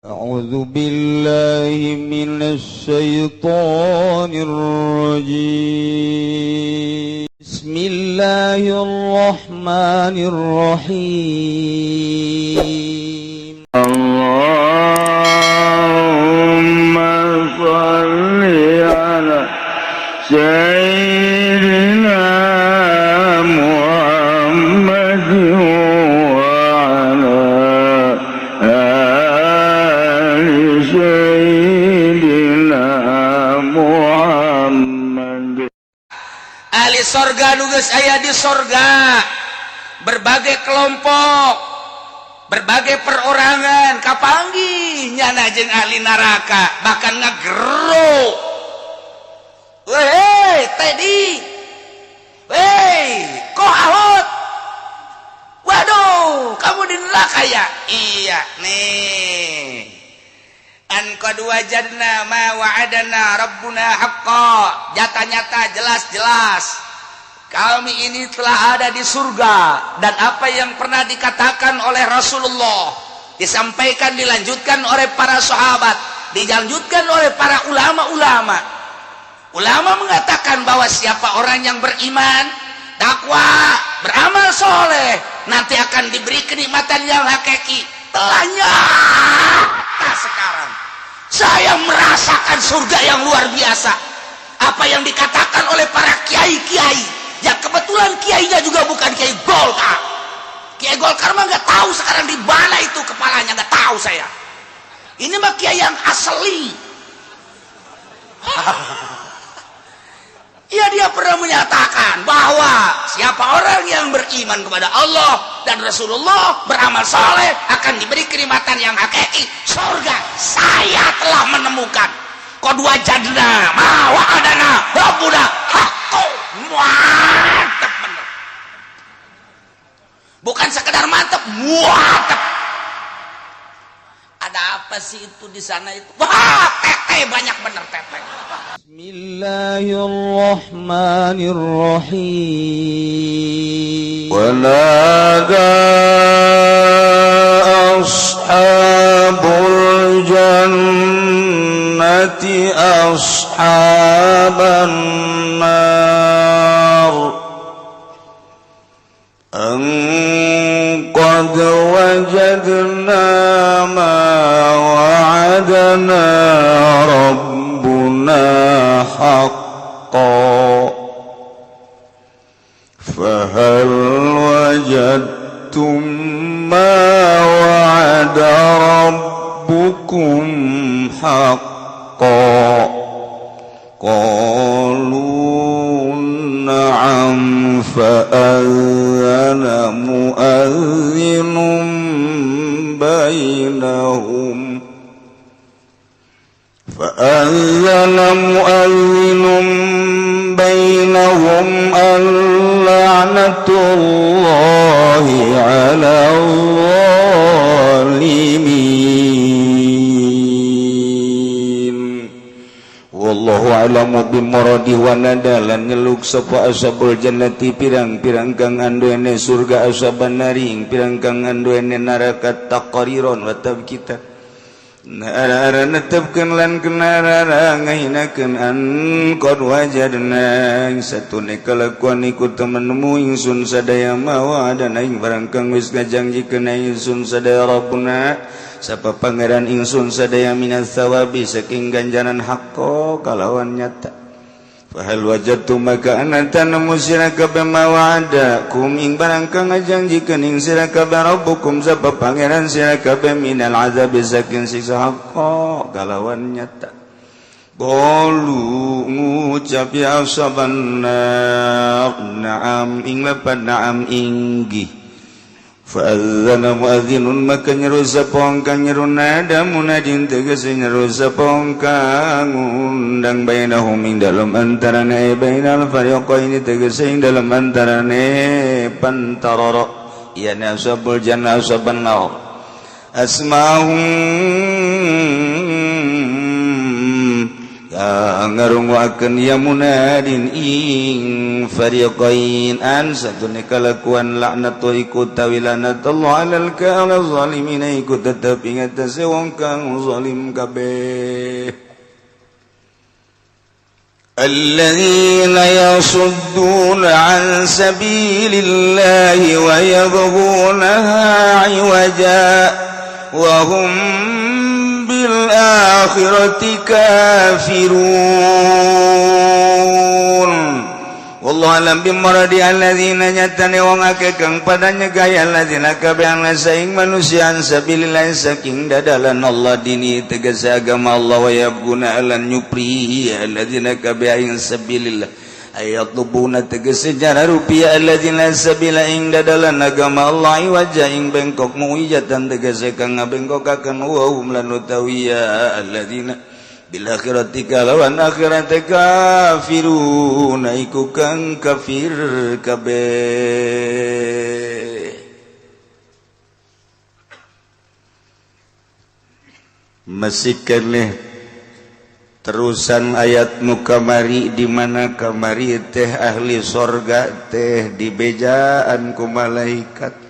أعوذ بالله من الشيطان الرجيم. بسم الله الرحمن الرحيم. اللهم صل على سيدنا محمد وعلى آل سيدنا محمد. Ahli sorga nu geus aya di sorga, berbagai kelompok, berbagai perorangan kapanggih nyana jeung ahli neraka, bahkan ngagero, "Weh, Teddy, weh, kok ahot? Waduh, kamu di neraka ya?" "Iya nih, an qad wajadna ma wa'adana rabbuna haqqa." Nyata-nyata, jelas-jelas kami ini telah ada di surga dan apa yang pernah dikatakan oleh Rasulullah, disampaikan, dilanjutkan oleh para sahabat, dilanjutkan oleh para ulama-ulama. Ulama mengatakan bahwa siapa orang yang beriman, takwa, beramal soleh, nanti akan diberi kenikmatan yang hakiki. Telah nyata sekarang saya merasakan surga yang luar biasa. Apa yang dikatakan oleh para kiai-kiai, ya kebetulan kiainya juga bukan kiai Golkar. Kiai Golkar mah nggak tahu sekarang di mana itu kepalanya, nggak tahu saya. Ini mah kiai yang asli. Ya, dia pernah menyatakan bahwa siapa orang yang beriman kepada Allah dan Rasulullah, beramal soleh, akan diberi kenikmatan yang hakiki, surga. Saya telah menemukan qad wajadna ma wa'adana rabbuna haqqo. Mantap bener, bukan sekedar mantap, mantap. Ada apa sih itu di sana itu? Wah, tete banyak bener, tete. بسم الله الرحمن الرحيم. ونادى أصحاب الجنة أصحاب النار أن قد وجدنا ما وعدنا ربنا حقا، فهل وجدتم ما وعد ربكم حقا؟ قالوا نعم. فأذن مؤذن بينهم فأذن مؤذن بينهم اللعنة الله على الظالمين، والله أعلم بمراده. ونادى lan nyeluk sapa ashabul jannati pirang-pirang kang anduene surga ashaban nari ing pirang kang anduene neraka taqriron wa tabkita, Nara netepkeun lan kenarara ngahinakeun an qad wajadna satune kalakuan iku temen nemu ingsun sadaya ma wa'adana ing barang kang wis ngajanjikeun ingsun sadaya rabbuna sapa pangeran ingsun sadaya minas tsawabi saking ganjaran haqqo kalawan nyata. Fahal wajadtum maka anata nemu sira kabeh ma wa'adakum ing barang kang ngajanjikeun ing sira kabeh rabbukum sapa pangeran sira kabeh minal azabi saking siksa haqqo kalawan nyata? Qalu ngucap ya ashaban nar na'am ing lapan na'am inggih. Fa'adzana muadzinun maka nyeru sapa kang nyeru nada munadin tegese nyeru sapa kang ngundang bainahum ing dalem antarane bainal fariqaini tegese ing dalem antarane pantarara ya ashabul jannah ashaban nar asma'hum. ngarunguakeun ya munadin ing fariqain an satune kalakuan laknat iku tawi laknatullah alal kana zalimin iku tetep ing atase wong kang zalim kabeh. الذين يصدون عن سبيل الله ويبغونها عوجا وهم بالآخرة كافرون. Wallahu alam bimuradi alladzina nyatane wong akeh kang pada nyegah alladzina kabeh saing manusia an sabilillah saking dadalan Allah dini tegese agama Allah wa yabguna alan nyupri alladzina kabeh ing sabilillah ayatlubuna tegese jara rupiah alladzina sabila ing dadalan agama Allah wajah ing bengkok muwijatan tegese kang ngabengkokaken wa hum lan utawiya alladzina bil akhirati kalawan akhirat kafirun iku kang kafir kabeh. Masih keneh terusan ayat nu kamari di mana kamari teh ahli sorga teh dibejaan ku malaikat.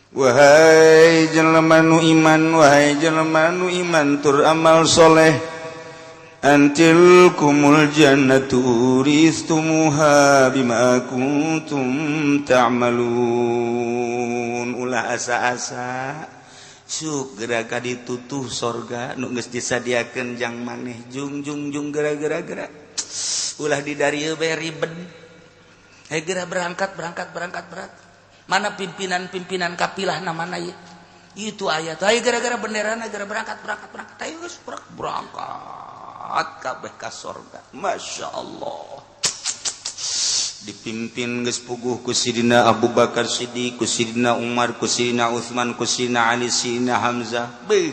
Wahai jelema nu iman, wahai jelema nu iman tur amal soleh, antil kumul jannatu uristumuha bima kuntum ta'malun. Ulah asa-asa suk geura ka ditutuh sorga nu geus disadiakeun jang maneh jung jung jung geura-geura geura ulah di darieu bae ribet. Hei geura berangkat berangkat berangkat berangkat. Mana pimpinan-pimpinan kapilah namana ya? Itu ayat. Ayo gara-gara bendera gara berangkat berangkat berangkat. Ayo geus berangkat kabeh ka sorga. Masya Allah. Dipimpin geus puguh ku Sidina Abu Bakar Siddiq, ku Sidina Umar, ku Sidina Utsman, ku Sidina Ali, Sidina Hamzah. Beuh,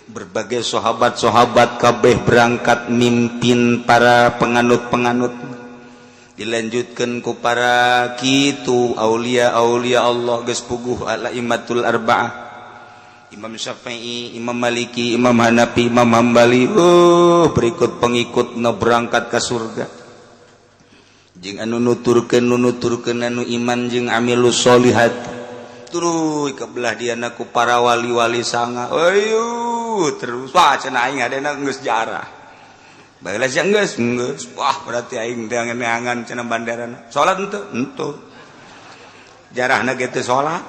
berbagai sahabat-sahabat kabeh berangkat mimpin para penganut-penganut. Dilanjutkan ku para kitu aulia aulia Allah geus puguh ala imatul arba'ah, Imam Syafi'i, Imam Maliki, Imam Hanafi, Imam Hambali. Berikut pengikut no berangkat ke surga jeung anu nuturkeun anu iman jeung amilus solihat. Tuluy ke belah diana ku para wali-wali sanga. Ayo terus wah cenah aing adena geus jarah. Baiklah sih geus geus. Wah berarti aing teh neangan cenah banderana. Salat henteu? Henteu. Jarahna ge teu salat.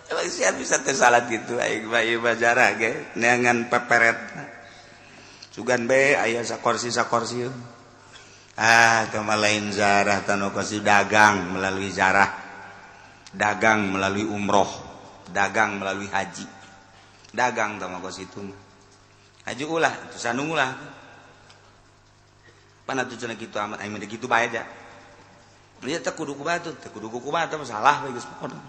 Emang siap bisa teu salat gitu aing mah ieu mah jarah ge neangan peperet. Sugan be aya sakorsi-sakorsi. Ah, teu mah lain zarah tanu kasih dagang melalui zarah. Dagang melalui umroh, dagang melalui haji. Dagang teu mah kos itu mah. Haji ulah, itu sandung ulah. Pana tuh cenah kitu amat, aing mah kitu bae aja. Ieu teh kudu kumaha tuh, teh kudu kumaha teh salah we geus pokona.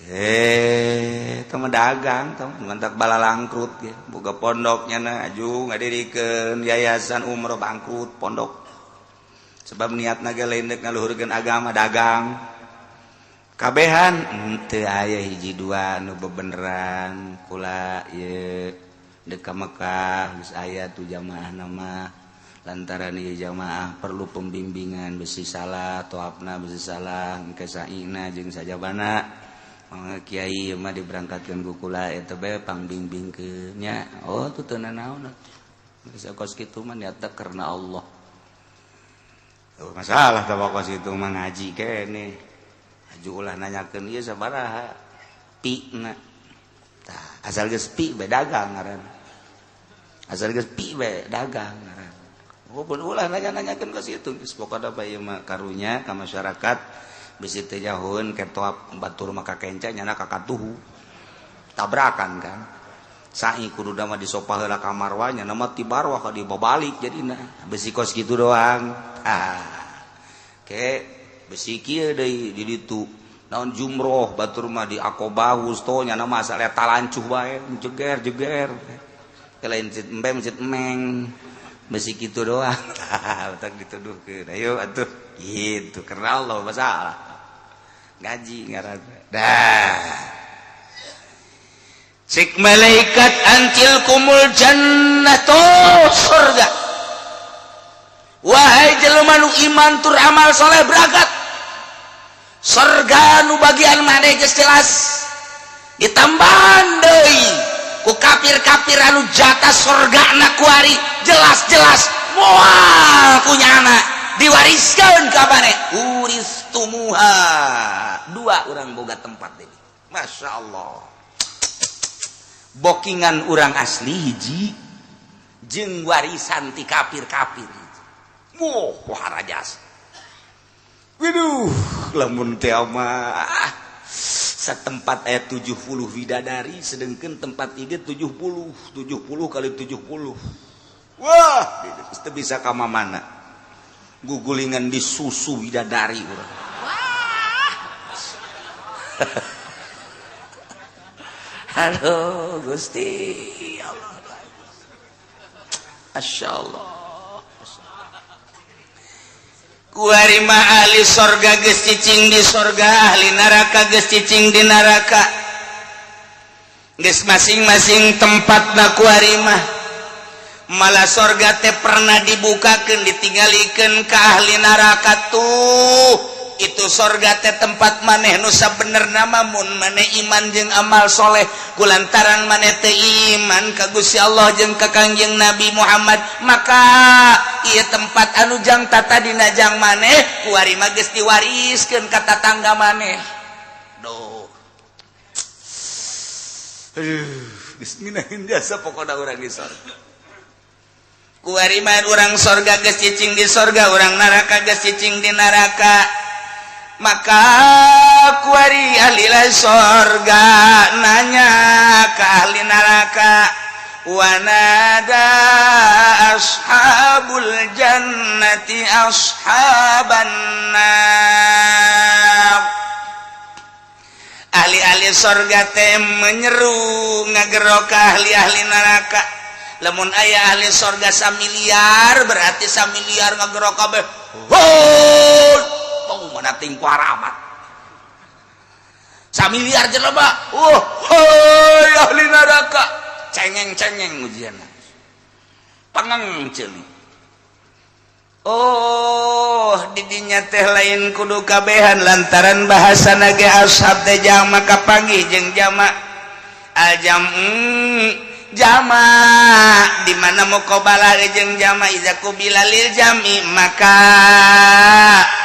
Eh, teh mah dagang teh mantak balalangkrut ge. Boga pondok nyana aju ngadirikeun yayasan umroh bangkrut pondok. Sebab niatna ge lain deuk ngaluhurkeun agama dagang. Kabehan henteu aya hiji dua nu bebeneran kula ieu deka Mekah geus aya tuh jamaah nama lantaran ieu jamaah perlu pembimbingan besi salah toapna besi salah engke saina jeung sajabana mangga kiai mah diberangkatkeun ku kula eta bae pangbimbingkeun nya. Oh tuh teu nanaon geus kos kitu mah niatna karena Allah. Oh, masalah tah kos kitu mah ngaji keneh aju ulah nanyakeun ieu sabaraha pi na tah asal geus pi bae dagang ngaranna. Asal geus pi bae dagang ngaranna. Oh pun ulah nanya-nanyakeun ka situ geus pokona bae mah karunya ka masyarakat bisi teu nyahoeun ketoap batur mah ka kenca nyana ka katuhu. Tabrakan kan. Sa'i kudu mah disopah heula ka marwah nyana mah ti marwah ka dibabalik jadina. Besi kos kitu doang. Ah. Ke besi kieu deui di ditu. Naon jumroh batur mah di Aqobah wusto nyana mah asal eta lancuh bae jeger-jeger. Lain masjid embe masjid emeng besi kitu doang. Tah dituduhkeun ayo atuh gitu karena Allah masalah ngaji ngaranna dah. Cek malaikat an tilkumul jannatu, surga. Wahai jelema nu iman tur amal soleh, berangkat, surga nu bagian maneh geus jelas. Ditambahan deui ku kafir-kafir anu jatah surga na kuari jelas-jelas moal kunyana diwariskan ka maneh, uristumuha. Dua orang boga tempat ini, Masya Allah, bokingan orang asli hiji jeung warisan ti kafir-kafir. Wah, wah, rajas. Waduh, lamun teh mah setempat ayat 70 widadari, sedangkan tempat ini 70, 70 kali 70. Wah, itu bisa kama mana gugulingan di susu widadari urang. Wah. Halo Gusti ya Allah. Masya Allah. Kuari mah ahli sorga geus cicing di sorga, ahli neraka geus cicing di neraka, geus masing-masing tempatna. Kuari mah malah sorga teh pernah dibukakeun, ditinggalikeun ke ahli neraka. Tuh, itu sorga teh tempat maneh nu sabenerna mah mun maneh iman jeung amal soleh. Kulantaran maneh teh iman ka Gusti Allah jeung ka Kangjeng Nabi Muhammad, maka ieu tempat anu jang tatadina jang maneh kuari mah geus diwariskeun ka tatangga maneh. Duh. Aduh, geus ngeunaheun jasa pokona urang di sorga. Kuari mah urang sorga geus cicing di sorga, urang neraka geus cicing di neraka. Maka kuari ahli sorga nanya ke ahli neraka, wanada ashabul jannati ashaban nar. Ahli-ahli sorga teh menyeru, ngagero ke ahli-ahli neraka. Lamun aya ahli sorga samiliar, berarti samiliar ngagero kabeh. Oh, mana ting amat samiliar jelema. Oh, hoi ahli neraka, cengeng-cengeng ujian pangeng ceuli. Oh, didinya teh lain kudu kabehan, lantaran bahasa nage ashab teh jama, kapanggih jeung jama al jam jama di mana muqabalah jeung jama, iza qubila lil jami maka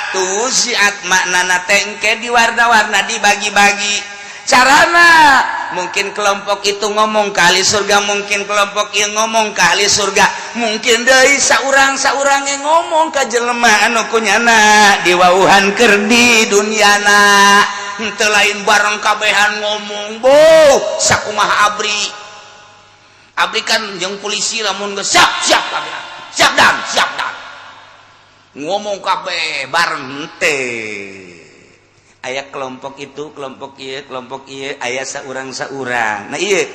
tuwuzzi'at, maknana tengke di warna-warna, dibagi-bagi. Carana mungkin kelompok itu ngomong ke ahli surga, mungkin kelompok yang ngomong ke ahli surga, mungkin deui saurang saurang yang ngomong ke jelema anu kunyana diwauhan keur di dunyana. Henteu lain bareng kabehan ngomong. Bo sakumaha ABRI? ABRI kan jeung polisi lamun geus siap, siap kabeh, siap dan siap dan ngomong kabeh bareng, henteu. Aya kelompok itu, kelompok ieu, kelompok ieu, aya saurang saurang. Nah, iya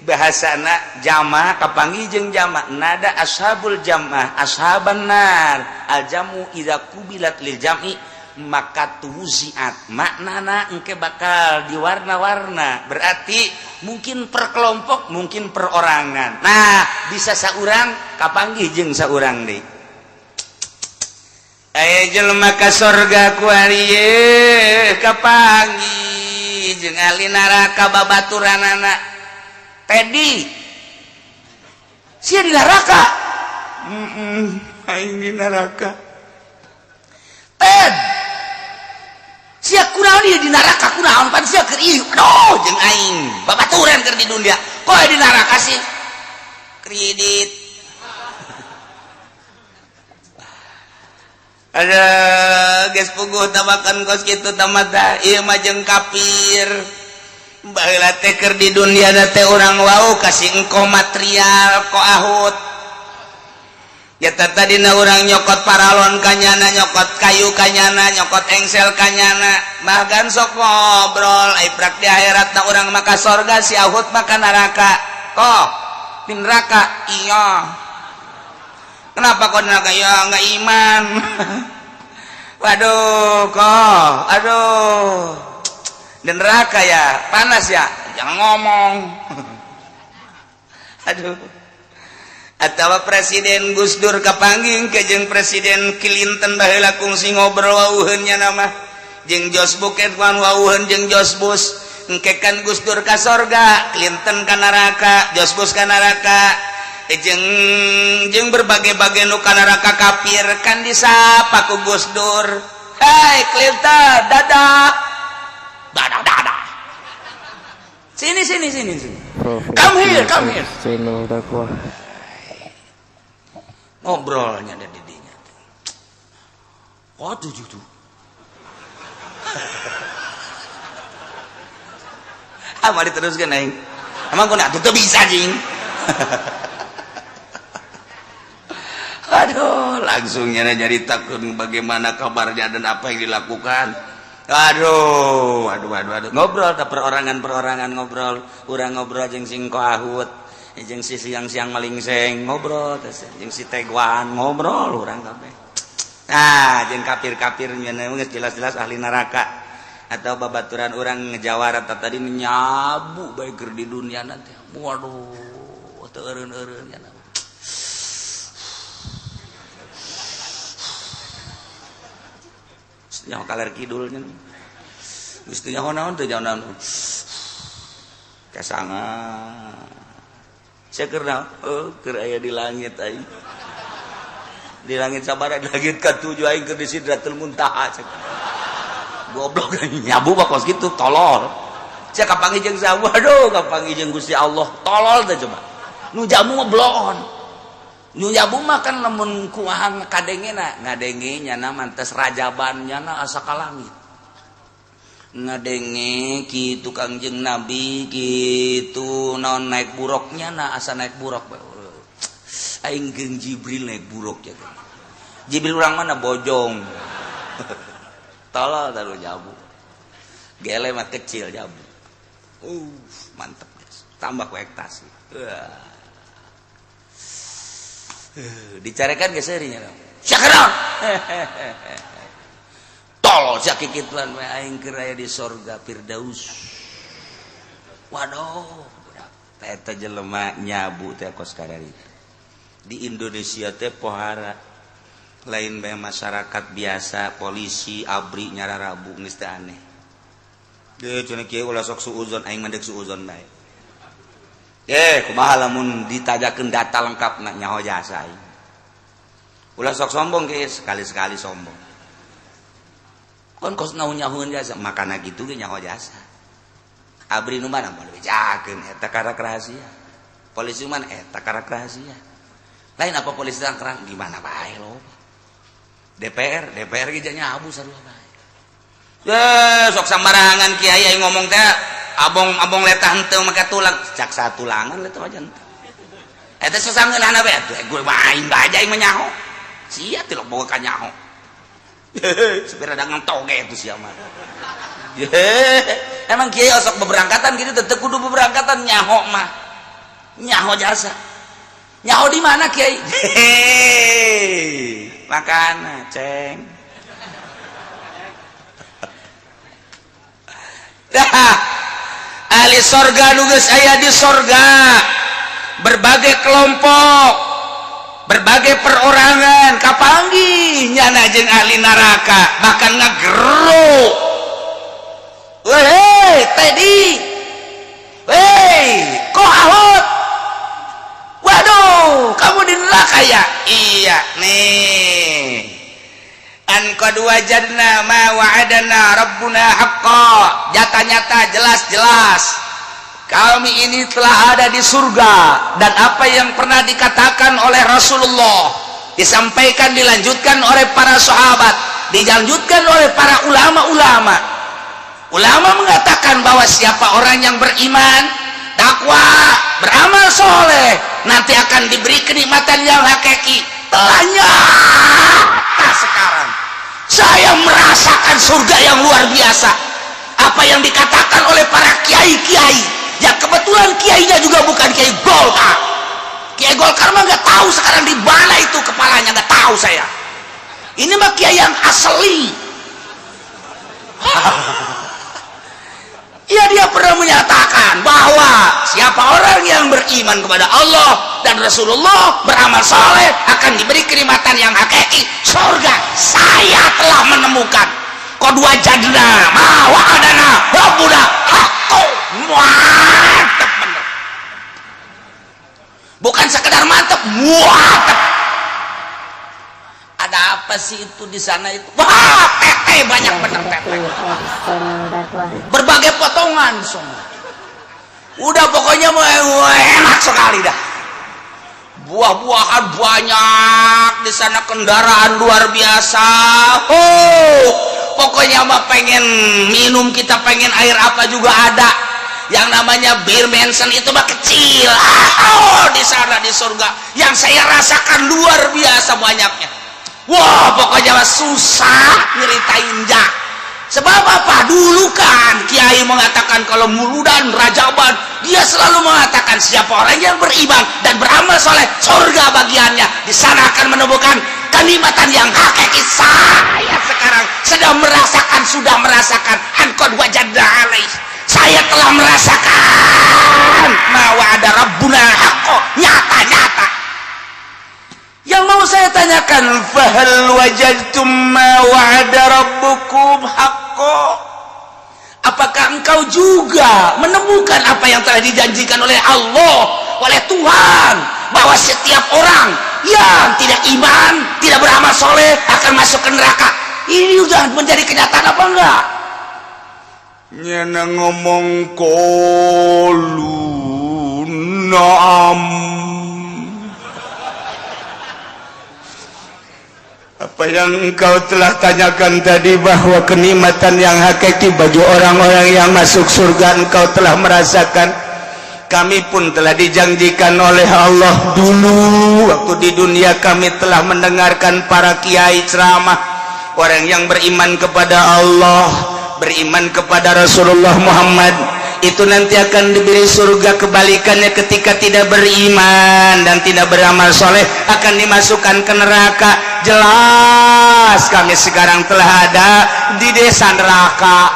bahasana jama, kapanggih jeung jama, nada ashabul jamaah ashaban nar. Al jamu idza qubilat lil jam'i maka tuwuzzi'at, maknana engke bakal diwarna-warna, berarti mungkin per kelompok, mungkin perorangan. Nah, bisa saurang kapanggih jeung saurang deui. Aya jelema ka sorga kuari kapanggih jeung ahli neraka, babaturanana, "Tedi, sia di neraka?" Aing di neraka." "Ted, sia kunaon ieu di neraka? Kunaon pan sia keur ieu?" "Aduh, jeung aing babaturan keur di dunia, kok di neraka sih?" "Kredit." Ada geus puguh tabakan kos kitu tamata ieu mah jeung kafir. Baheula teh keur di dunia teh urang wau kasih engko material ko ahut ya. Tadina urang nyokot paralon kanyana, nyokot kayu kanyana, nyokot engsel kanyana, bahkan sok ngobrol. Ai prak di akhirat na urang maka sorga, si ahut maka neraka. "Kok di neraka?" "Iya." "Kenapa kok neraka?" "Ya nggak iman." "Waduh kok, aduh, di neraka ya panas ya?" Jangan ngomong. Aduh. Atau Presiden Gus Dur kapanggih ke jeung Presiden Clinton baheula kungsi ngobrol wauheun nya nama jeung George Bush wan wauheun jeung George Bush engke kan Gus Dur ka sorga, Clinton ka neraka, George Bush ka neraka, jeung jeung berbagai-bagai nu ka neraka kafir kan disapa ku Gus Dur, "Hai Clinton, dadah dadah dadah, sini sini sini sini, come here, come here." Channel dakwah. Ngobrolnya ada didinya. Waduh tuh ah mari teruskan aing emang gua nak tuh bisa jing. Aduh, langsungnya jadi takut bagaimana kabarnya dan apa yang dilakukan. Aduh aduh aduh aduh, ngobrol tak perorangan-perorangan ngobrol, urang ngobrol jeung sing koahut, jeung si siang-siang malingseng ngobrol, jeung si teguan ngobrol urang kabeh. Nah, jeung kafir-kafir nya geus jelas-jelas ahli neraka atau babaturan urang ngejawara tadi nyabu bae keur di dunia nanti. Waduh, teu eureun-eureun nya. Nyaho kaler kidulnya. Geus teu nyaho naon teu nyaho naon. Kasanga. Saya keur naon? Oh, keur aya di langit aing. Di langit sabaraha? Di langit katujuh aing keur di Sidratul Muntaha cek. Goblok nyabu mah kos kitu tolol. Saya kapanggih jeung saha? Waduh, kapanggih jeung Gusti Allah. Tolol teh coba. Nu jamu mah bloon. Nu nyabu mah kan lamun kumaha kadengena, ngadenge nyana mantes rajaban nyana asa ka langit. Ngadenge kitu Kangjeng Nabi kitu naon naik buruknya na asa naik buruk. Aing jeung Jibril naik buruk ya. Jibril urang mana bojong. Tolol taruh jabu. Gele mah kecil jabu. Mantep guys. Tambah ku ektasi. Dicarekan geus seurinya. Syakran. Tolol sia kikituan we aing keur aya di sorga Firdaus. Waduh, budak. Eta jelema nyabu teh kos kadaritu. Di Indonesia teh pohara lain bae masyarakat biasa, polisi, abri nyararabu geus teh aneh. Deuh cenah kieu ulah sok suuzon aing mah deuk suuzon bae. Kumaha lamun ditajakeun data lengkapna nyaho jasa aing. Ulah sok sombong ge sekali-sekali sombong. Kon kos naon nyahoeun jasa, makana kitu ge nyaho jasa. Abri nu mana moal bejakeun eta karak rahasia. Polisi mana eta karak rahasia. Lain apa polisi tangkerang gimana bae lo. DPR, DPR ge nyabu sarua bae. Ye, sok sambarangan kiai aing ngomong teh abong-abong letah henteu make tulang, cak satulangan letah aja henteu. Eta sasangeunana bae atuh gue mah aing bae aing mah nyaho. Sia teh boga ka nyaho. Supir ada ngentoge itu sia mah. Emang kiai osok beberangkatan gitu tetep kudu beberangkatan nyaho mah. Nyaho jasa. Nyaho di mana kiai? Makan ceng. Dah. Ahli sorga nu geus aya di sorga. Berbagai kelompok, berbagai perorangan kapanggih nyana jeung ahli neraka bahkan ngageruk. Weh, Teddy. Weh, kok ahot? Waduh, kamu di neraka ya? Iya, nih. An qad wajadna ma wa'adana rabbuna haqqa. Nyata-nyata jelas-jelas kami ini telah ada di surga dan apa yang pernah dikatakan oleh Rasulullah disampaikan, dilanjutkan oleh para sahabat, dilanjutkan oleh para ulama-ulama. Ulama mengatakan bahwa siapa orang yang beriman, takwa, beramal soleh, nanti akan diberi kenikmatan yang hakiki. Telah nyata sekarang. Saya merasakan surga yang luar biasa. Apa yang dikatakan oleh para kiai-kiai, ya kebetulan kiainya juga bukan kiai Golkar. Kiai Golkar mah nggak tahu sekarang di mana itu kepalanya, nggak tahu saya. Ini mah kiai yang asli. Ya, dia pernah menyatakan bahwa siapa orang yang beriman kepada Allah dan Rasulullah, beramal soleh, akan diberi kenikmatan yang hakiki, surga. Saya telah menemukan qad wajadna ma wa'adana rabbuna haqqo. Mantap bener, bukan sekedar mantap, mantap. Ada apa sih itu di sana itu? Wah, tete banyak bener, tete berbagai potongan semua. Udah, pokoknya mau enak sekali dah. Buah-buahan banyak di sana, kendaraan luar biasa. Oh, pokoknya mah pengen minum, kita pengen air apa juga ada. Yang namanya bir Mansion itu mah kecil. Oh, di sana di surga yang saya rasakan luar biasa banyaknya. Wah, pokoknya mah susah nyeritain ja. Sebab apa? Dulu kan kiai mengatakan kalau muludan, rajaban, dia selalu mengatakan siapa orang yang beriman dan beramal soleh, surga bagiannya. Di sana akan menemukan kenikmatan yang hakiki. Saya sekarang sedang merasakan, sudah merasakan. An qad wajadna alaih. Saya telah merasakan ma wa'ada rabbuna haqqo, nyata-nyata. Yang mau saya tanyakan, fahal wajadtum ma wa'ada rabbukum haqqo? Apakah engkau juga menemukan apa yang telah dijanjikan oleh Allah, oleh Tuhan, bahwa setiap orang yang tidak iman, tidak beramal soleh akan masuk ke neraka? Ini udah menjadi kenyataan apa enggak? Nyana ngomong qalu na'am. Apa yang engkau telah tanyakan tadi bahwa kenikmatan yang hakiki bagi orang-orang yang masuk surga, engkau telah merasakan. Kami pun telah dijanjikan oleh Allah. Dulu waktu di dunia kami telah mendengarkan para kiai ceramah, orang yang beriman kepada Allah, beriman kepada Rasulullah Muhammad itu nanti akan diberi surga. Kebalikannya, ketika tidak beriman dan tidak beramal soleh akan dimasukkan ke neraka. Jelas kami sekarang telah ada di desa neraka.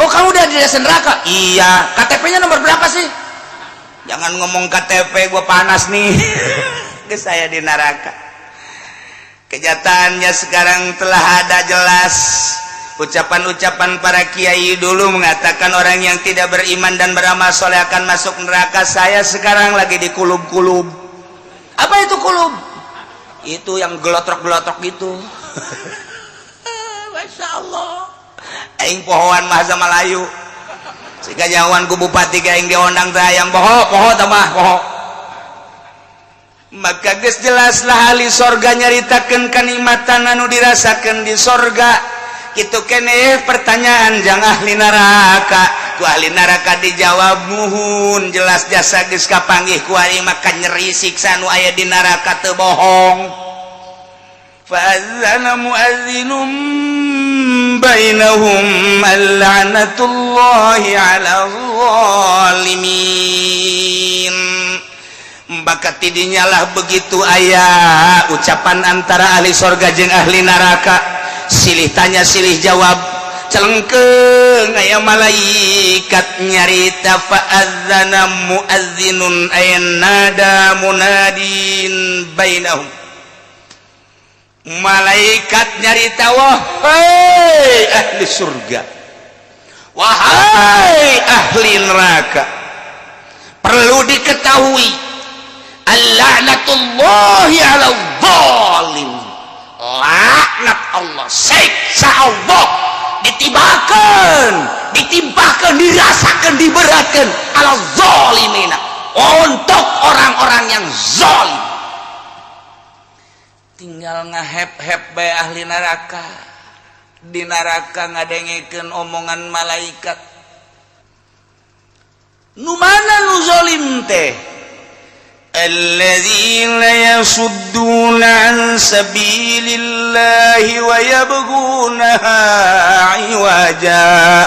Oh, kamu udah di desa neraka? Iya. KTP-nya nomor berapa sih? Jangan ngomong KTP, gue panas nih. Ke saya di neraka, kenyataannya sekarang telah ada jelas. Ucapan-ucapan para kiai dulu mengatakan orang yang tidak beriman dan beramal soleh akan masuk neraka. Saya sekarang lagi di kulub-kulub. Apa itu kulub? Itu yang gelotrok-gelotrok gitu. Masya Allah, aing pohoan bahasa Melayu. Sehingga nyawan ku bupati aing diondang teh, yang poho poho tambah poho. Maka geus jelaslah ahli sorga nyaritakeun kenikmatan anu dirasakeun di sorga. Gitu kene pertanyaan jang ahli neraka, ku ahli neraka dijawab, muhun, jelas jasa geus kapanggih ku aing, maka nyeri siksa nu aya di neraka teu bohong. Fa'adzana muadzinum bainahum la'natullahi 'alal zalimin. Maka tidinya lah begitu aya ucapan antara ahli sorga jeung ahli neraka, silih tanya silih jawab, celengkeung aya malaikat nyarita, fa'adzana muadzinun ay nada munadin bainahum. Malaikat nyarita, wahai ahli surga, wahai ahli neraka, perlu diketahui al-la'natullahi 'alal zalim. Laknat Allah, siksa Allah ditibakan, ditimpakan, dirasakan, diberatkan ala zalimina, untuk orang-orang yang zalim. Tinggal ngahep-hep bae ahli neraka di neraka ngadengekeun omongan malaikat. Nu mana nu zalim teh? الذين يصدون عن سبيل الله ويبغونها عوجا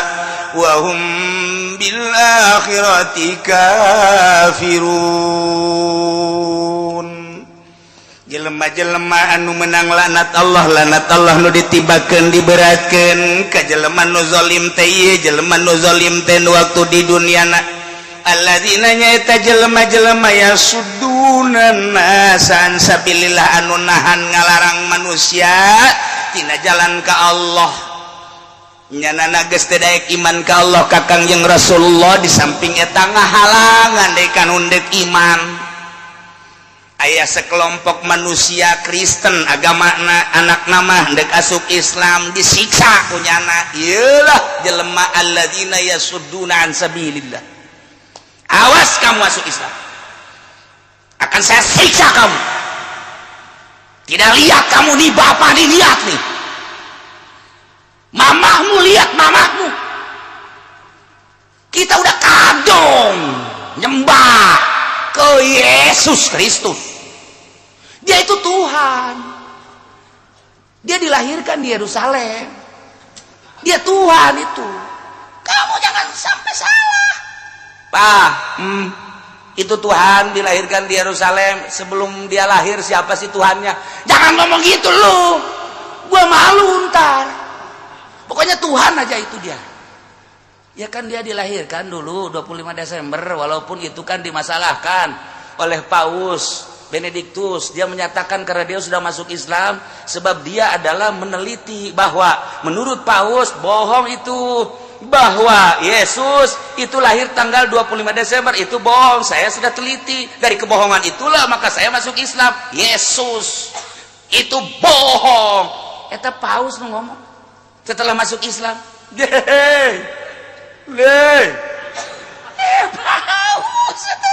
وهم بالآخرة كافرون. Jelema Jelema-jelema anu menang laknat Allah, laknat Allah nu ditibakeun, diberatkeun ka jelema nu zalim teh. Ieu jelema nu zalim teh nu waktu di duniana, alladzina nyaeta jelema-jelema yasudduna nasa an sabilillah, anu nahan ngalarang manusia tina jalan ka Allah. Nyanana geus teu daek iman ka Allah, ka Kangjeng Rasulullah. Di samping eta ngahalangan deui ka nu deuk iman. Aya sekelompok manusia Kristen agamana, anak nama dek asup Islam disiksa ku nyana. Iyalah jelema alladzina yasudduna an sabilillah. Awas kamu masuk Islam, akan saya siksa kamu. Tidak lihat kamu nih, bapak nih, lihat nih mamahmu, lihat mamahmu. Kita udah kadung nyembah ke Yesus Kristus. Dia itu Tuhan, dia dilahirkan di Yerusalem, dia Tuhan itu. Kamu jangan sampai salah. Pak, itu Tuhan dilahirkan di Yerusalem. Sebelum dia lahir siapa sih Tuhannya? Jangan ngomong gitu lu, gua malu ntar. Pokoknya Tuhan aja itu dia. Ya kan dia dilahirkan dulu 25 Desember, walaupun itu kan dimasalahkan oleh Paus Benediktus. Dia menyatakan karena dia sudah masuk Islam, sebab dia adalah meneliti bahwa menurut Paus bohong itu, bahwa Yesus itu lahir tanggal 25 Desember itu bohong. Saya sudah teliti, dari kebohongan itulah maka saya masuk Islam. Yesus itu bohong. Eta Paus nu ngomong setelah masuk Islam. Deh. Eh, Paus itu.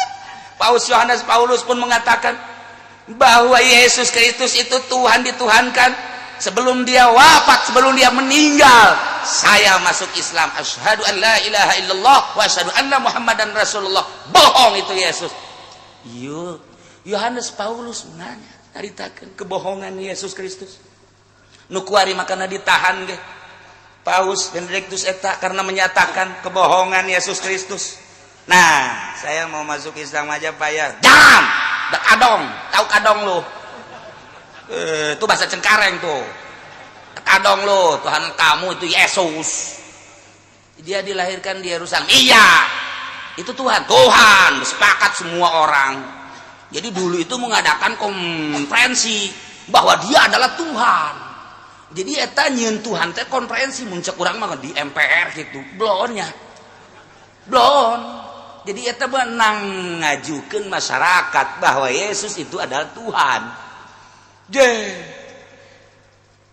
Paus Yohanes Paulus pun mengatakan bahwa Yesus Kristus itu Tuhan, dituhankan. Sebelum dia wafat, sebelum dia meninggal, saya masuk Islam, asyhadu an la ilaha illallah wa asyhadu anna Muhammadan Rasulullah. Bohong itu Yesus. Yo, Yohanes Paulus nanya, caritakeun kebohongan Yesus Kristus. Nu kuari makana ditahan ge Paus Benedictus eta karena menyatakan kebohongan Yesus Kristus. Nah, saya mau masuk Islam aja, Pak, ya. Jangan. Dak kadong, tahu kadong lu? Eh, itu bahasa Cengkareng tuh. Kadong lu, Tuhan kamu itu Yesus. Dia dilahirkan di Yerusalem. Iya. Itu Tuhan. Tuhan, sepakat semua orang. Jadi dulu itu mengadakan konferensi bahwa dia adalah Tuhan. Jadi eta nyieun Tuhan teh konferensi, mun cek urang mah di MPR gitu. Blonnya. Blon. Jadi eta menang ngajukeun masyarakat bahwa Yesus itu adalah Tuhan. Je.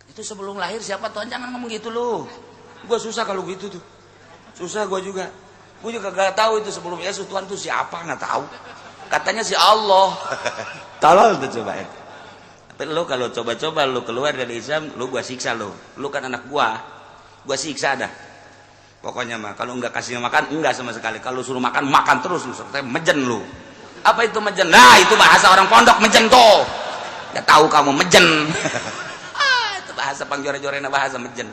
Itu sebelum lahir siapa Tuhan? Jangan ngomong gitu lu. Gua susah kalau gitu tuh. Susah gua juga. Gua juga gak tahu itu sebelum Yesus Tuhan tuh siapa, nggak tahu. Katanya si Allah. Tolol tuh coba itu. Tapi lu kalau coba-coba lu keluar dari Islam, lu gua siksa lu. Lu kan anak gua. Gua siksa dah. Pokoknya mah kalau enggak kasih makan enggak sama sekali. Kalau suruh makan, makan terus lu, sampai mejen lu. Apa itu mejen? Nah, itu bahasa orang pondok, mejen tuh. Enggak tahu kamu mejen. Ah, itu bahasa pangjore-jorena, bahasa mejen.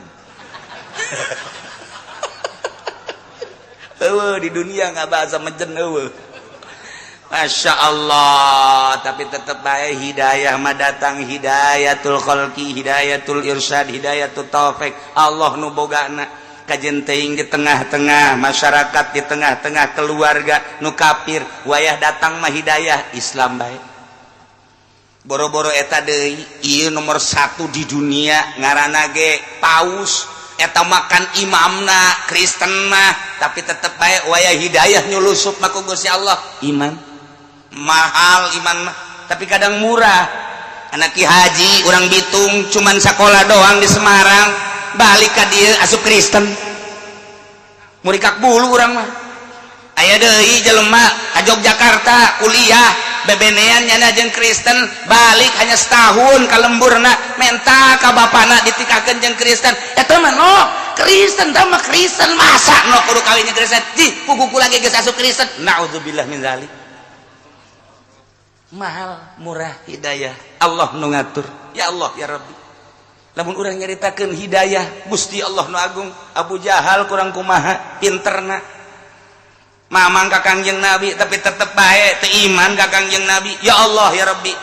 Eueuh, di dunia nggak bahasa mejen eueuh. Masya Allah, tapi tetap baik hidayah mah datang, hidayatul khalqi, hidayatul irsyad, hidayatul taufik. Allah nu bogana. Kajen teuing di tengah-tengah masyarakat, di tengah-tengah keluarga nu kafir, wayah datang mah hidayah Islam baik. Boro-boro eta deui, ieu nomor satu di dunia ngaranna ge paus eta, makan imamna Kristen mah, tapi tetep bae wayah hidayah nyulusup mah ku Gusti Allah iman. Mahal iman mah, tapi kadang murah. Anak Ki Haji orang Bitung, cuman sekolah doang di Semarang, balik ka dieu asup Kristen, murikak bulu urang mah. Aya deui jelema ka Yogyakarta kuliah, bebenean nyana jeung Kristen, balik hanya setahun ka lemburna, menta ka bapana ditikahkeun jeung Kristen. Eta mah no Kristen tah mah Kristen, masa no kudu kawin jeung Kristen? Ji puguh kula ge geus asup Kristen. Naudzubillah min zalik. Mahal murah hidayah Allah nu ngatur. Ya Allah ya Rabbi, lamun urang nyaritakeun hidayah Gusti Allah nu agung, Abu Jahal kurang kumaha pinterna mamang ka Kangjeng Nabi, tapi tetep bae teu iman ka Kangjeng Nabi. Ya Allah ya Rabbi.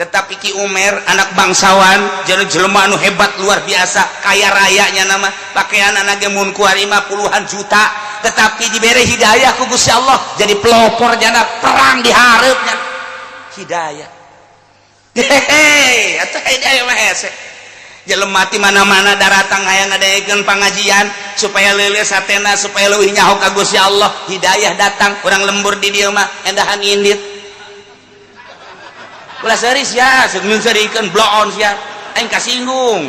Tetapi Ki Umer anak bangsawan, jadi jelema anu hebat luar biasa, kaya rayanya, nama pakaian anak mun kuari mah puluhan juta, tetapi diberi hidayah ku Gusti Allah jadi pelopor jana perang di hareupnya. Hidayah, hehehe, atuh hidayah mah hese. Jelema ti mana-mana daratang hayang ngadaekeun pangajian supaya leuleus hatena, supaya leuwih nyaho ka Gusti Allah. Hidayah datang, urang lembur di dieu mah endahan indit. Ulah seuris ya, seung seurikeun bloon sia, aing kasinggung.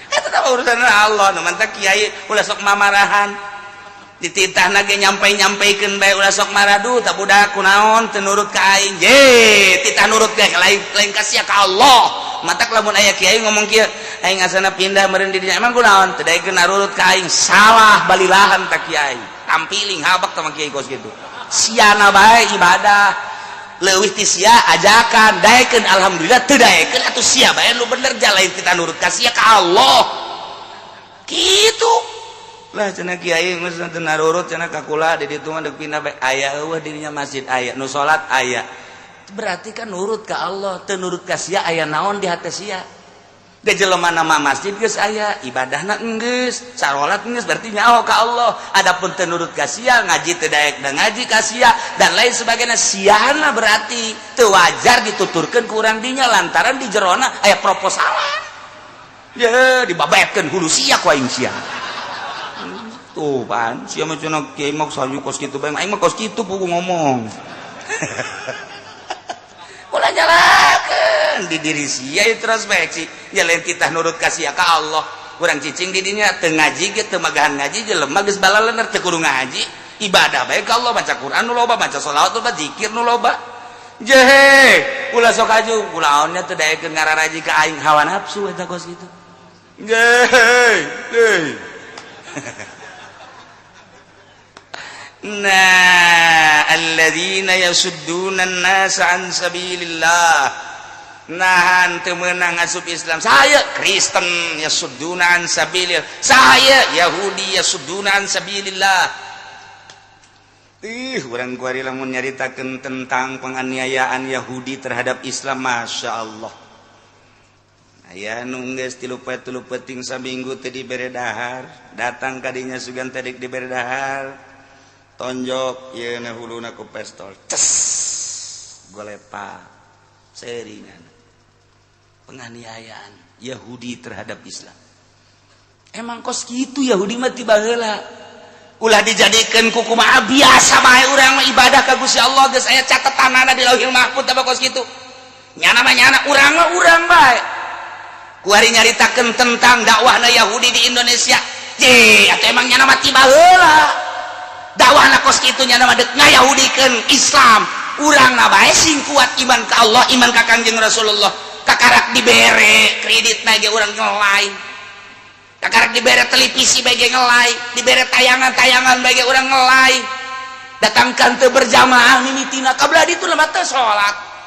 Eta tah urusan Allah. Nu mantak kiai ulah sok mamarahan, dititah ge nyampai-nyampaikeun bae, ulah sok maradu. Tak budak kunaon teu nurut ka aing? Je titah nurut ge lain, lain ka sia, ka Allah. Matak lamun aya kiai ngomong kieu, "Aing asana pindah meureun di dinya," emang kunaon teu daekeun nurut ka aing? Salah, balilahan tak kiai, tampiling habak sama kiai kos kitu. Siana bae ibadah leuwih ti sia, ajakan daekeun alhamdulillah, teu daekeun atuh sia bae nu bener. Jalain kita nurut ka sia, ka Allah kitu lah. Cenah kiai geus teu narurut cenah ka kula di ditu mah, deuk pindah bae. Aya eueuh dirinya masjid, aya nu salat aya, berarti kan nurut ka Allah. Teu nurut ka sia, aya naon di hati sia? Da jelema nama masjid geus aya, ibadahna geus, sarolat geus, berarti nyaho ka Allah. Adapun teu nurut ka sia, ngaji teu daek dan ngaji ka sia dan lain sebagainya, siana berarti teu wajar dituturkeun ku urang dinya lantaran di jerona aya proposalan. Ya dibabetkeun hulu sia ku aing sia. Tuh pan, sia mah cenah kiai mah saju kos kitu bae, aing mah kos kitu pugu ngomong. Ulah nyalakeun di diri sia introspeksi, ya lain kita nurut ka sia, ka Allah. Urang cicing di dinya teu ngaji ge, teu magahan ngaji, jelema geus balalener teu kudu ngaji, ibadah bae ka Allah, baca Quran nu loba, baca sholawat loba, zikir nu loba. Jehe, ulah sok aju kulaonnya teu daekeun ngararaji ka aing, hawa nafsu eta kos kitu. Jehe, hei. Nah, alladzina yasudduna an-nasa an sabilillah, nahan teu meunang asup Islam. Saya Kristen yasudduna an sabilillah, saya Yahudi yasudduna an sabilillah. Ih, urang kuari lamun nyaritakeun tentang penganiayaan Yahudi terhadap Islam, Masya Allah. Aya nu geus 3 peuting saminggu teu dibere dahar, datang kadinya sugan teh dibere dahar, tonjok yeuna huluna ku pestol, ces, golepa seringan. Penganiayaan Yahudi terhadap Islam emang kos kitu. Yahudi mah ti baheula, ulah dijadikan kukumaha, biasa bae. Urang mah ibadah ka Gusti Allah, geus aya catetanana di Lauhil Mahfuz. Apa kos kitu nyana mah nyana, urang mah urang bae. Kuari nyaritakeun tentang dakwahna Yahudi di Indonesia je, atau emang nyana mah ti baheula dakwahna kos kitu, nyana mah deuk ngayahudikeun Islam. Urang na bae sing kuat iman ka Allah, iman ka Kangjeng Rasulullah. Kakarak dibere kredit na ge urang ngelai, kakarak dibere televisi bae ge ngelai, dibere tayangan-tayangan bae ge urang ngelai. Datangkan teu berjamaah mimitina kabla ditu lemah teu salat.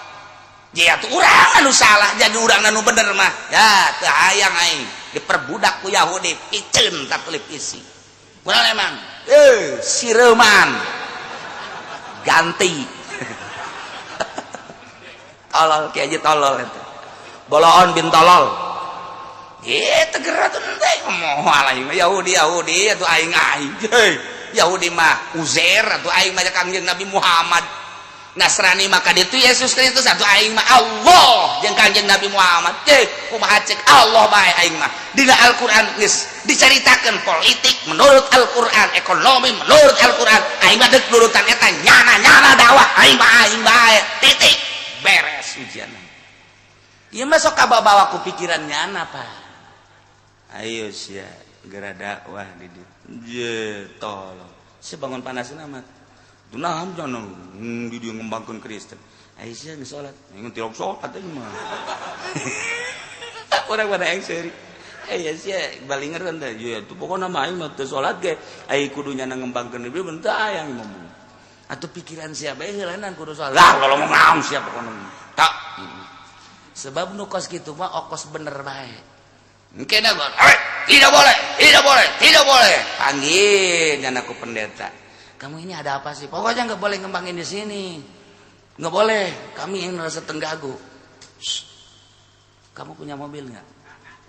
Ya tuh urang anu salah, jadi urang anu bener mah ya teu hayang aing diperbudak ku Yahudi. Piceun tak televisi kurang, emang sireman ganti tolol, kiai aja tolol itu boloon bin tolol. Tegera tuh teh moal aing Yahudi Yahudi atuh aing aing. Yahudi mah Uzair, atuh aing mah Kangjeng Nabi Muhammad. Nasrani maka itu Yesus Kristus, atuh aing mah Allah jeung Kangjeng Nabi Muhammad. Ye kumaha cek Allah bae aing mah. Dina Al-Qur'an geus dicaritakeun politik menurut Al-Qur'an, ekonomi menurut Al-Qur'an. Aing mah deuk nurutan eta, nyana-nyana dakwah aing mah aing bae, titik, beres ujian. Ieu mah sok kabawa ku pikiran nyana, Pak. Ayo sia geura dakwah di dieu. Je tolong. Si bangun panas amat. Nah, jangan di dia ngembangkeun Kristen. Ayo sia geus salat. Aing tilok salat aing mah. Urang pada aing seuri. Eh ya sia balinger kan teh. Ya tuh pokona mah aing mah teu salat ge. Aing kudu nyana ngembangkeun ieu bentar aya ngomong. Atuh pikiran sia bae heulanan kudu salat. Lah kalau ngomong naon sia pokona. Tak. Sebab nu kos kitu mah okos bener bae. Engke dah, tidak boleh, tidak boleh, tidak boleh. Panggil jangan aku pendeta. Kamu ini ada apa sih? Pokoknya nggak boleh ngembangin di sini. Nggak boleh, kami yang merasa tenggagu. Kamu punya mobil nggak?